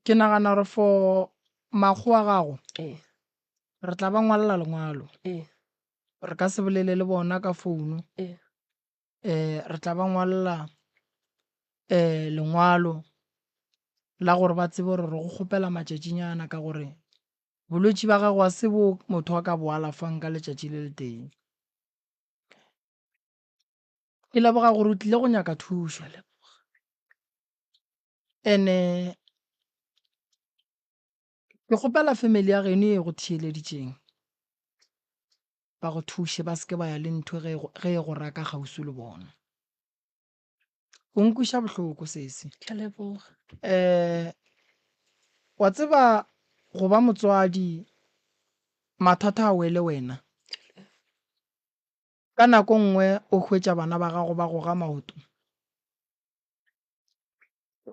ke nagana gore for makgowa a gago Ee. re tla ba ngwalela lengwalo. Ee. Re ka se bolele le bona ka founu. Ee. Um re tla ba ngwalela um lengwalo. la gore ba tsebe gore re go kgopela matšatšinyana ka gore bolwetši ba gago a se bo motho a ka bo alafang ka letšatši le letee. Ke leboga gore o tlile go nyaka thušo. Ene ke kgopela family ya geno e go theeleditšeng ba go thuše ba se ke ba ya le ntho ge ge e go raka kgauswi le bona. O nkweša bohloko sesi. Ke a leboga. Eh wa tseba go ba motswadi mathata a wele wena. Ka nako nngwe o hwetša bana ba gago ba goga maoto.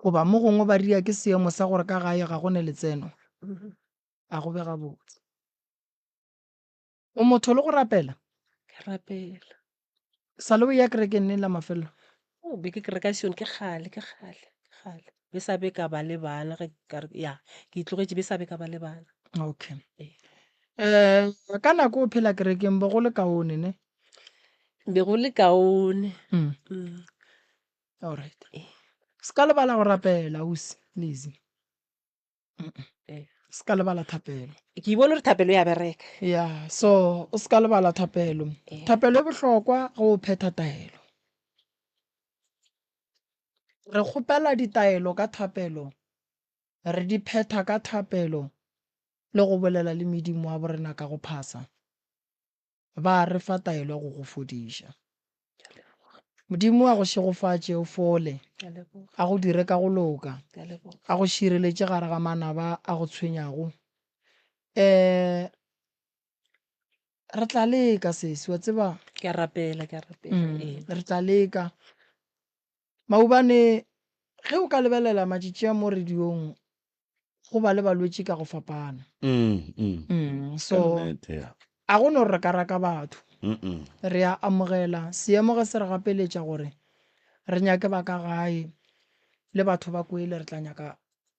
Goba mo gongwe ba ria ke seemo sa gore ka gae ga go ne letseno. A go be gabotse. O motho le go rapela? Ke rapela. Sa le o ya kerekeng neng la mafelelo? O be ke kereka Sion ke kgale, ke kgale, ke kgale. Be sa be ka ba le bana ge ka re ya, ke itlogetše be sa be ka ba le bana. Okay. Eh, ka nako o phela kerekeng be go le kaone ne? Be go le kaone. Mm. Mm. All right. Se ka lebala go rapela ausi Lizzy. Eh. Se ka lebala thapelo. Ke e bone gore thapelo ya bereka. Ya, so o se ka lebala thapelo. Eh. Thapelo e bohlokwa ge o phetha taelo. Re kgopela ditaelo ka thapelo, re di phetha ka thapelo le go bolela le medimo wa borena ka go phasa. Ba re fa taelo ya go go fodiša. Modimo a go šegofatše o fole, a go dire ka go loka, a go šireletše gare ga manaba a go tshwenyago. Um re tla leka sesi, wa tseba. Ke a rapela, ke a rapela. Mm, re tla leka. Maubane ge o ka lebelela matšatši a mo radiong go ba le balwetši ka go fapana. Mm, mm. Mm, so Ka nnete, ya. a go no re ka raka batho. Mm -mm. Re a amogela seemo ge se re gapeletša gore re nyake ba ka gae le batho ba kwele re tla nyaka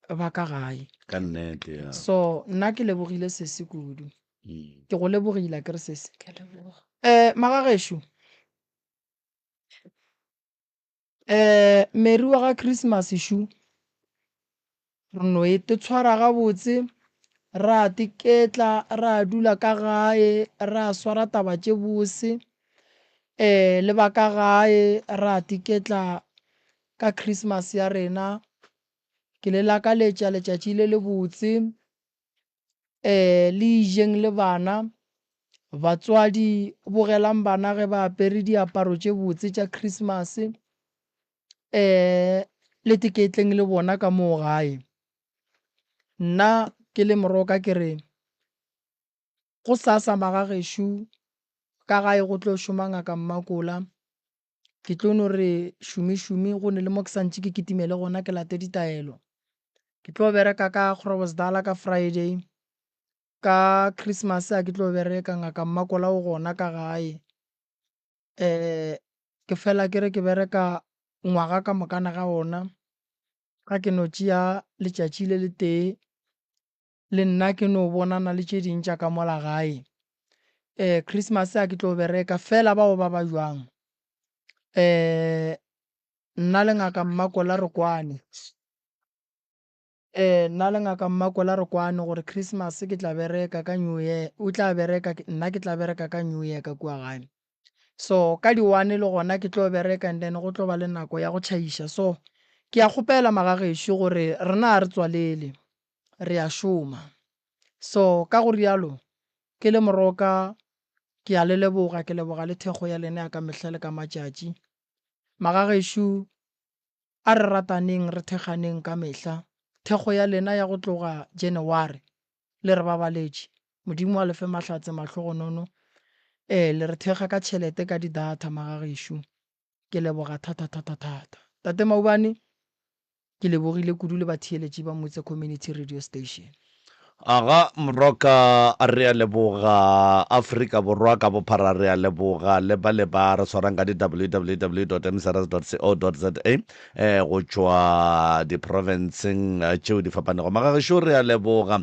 ba ka gae. Ka nnete, ya. So nna ke lebogile sesi kudu. Mm. Ke go lebogile akere sesi. Ke a leboga. Eh magagešo Eh, Mary wa ga Christmas šu, re no e te tshwara gabotse, ra te ketla, ra dula ka gae, ra swara taba tše bose, eh, le ba ka gae, ra te ketla ka Christmas ya rena. Ke le lakaletša letšatši le le botse. Le ijeng le bana. Batswadi, bogelang bana ge ba apere diaparo tše botse tša Christmas. Le teketleng le bona ka moo gae. Nna ke le Moroka ke re, gosasa magagešo ka gae go tlo šoma Ngaka Mmakola. Ke tlo no re šumišumi go ne le mo ke sa ntše ke kitimele gona ke late ditaelo. Ke tlo bereka ka Groblersdal ka Friday, ka Christmas a ke tlo bereka ngaka Mmakola o gona ka gae. Ke fela ke re ke bereka ngwaga ka mokana ga ona, ga ke no tšea letšatši le letee le nna ke no bonana le tše ding tša ka mola gae. Eh, Christmas a ke tlo bereka, fela bao ba ba jwang? Eh, nna le ngaka Mmakola re kwane. Eh, nna le ngaka Mmakola re kwane gore Christmas ke tla bereka ka New Year, o tla bereka, nna ke tla bereka ka New Year ka kua gae. So ka di one le gona ke tlo bereka and then go tlo ba le nako ya go tšhaiša. So ke a kgopela magagešo gore rena a re tswalele. re a šoma. So ka go rialo, ke le Moroka, ke a le leboga, ke leboga le thekgo ya lena ya ka mehla le ka matšatši. Magagešo, a re rataneng, re thekganeng ka mehla. Thekgo ya lena ya go tloga January le re babaletše. Modimo a le fe mahlatse, mahlogonono. Ee, le re thekga ka tšhelete, ka di-data, magagešo. Ke leboga thata, thata, thata. Tate Maubane, ke lebogile kudu le batheeletši ba Motse Community Radio Station. Aga Moroka re a leboga, Afrika Borwa ka bophara re a leboga, le ba le ba re swarang ka di www.mcrs.co.za eh, go tšwa diprofenseng tšeo di fapanego. Magagešo re a leboga.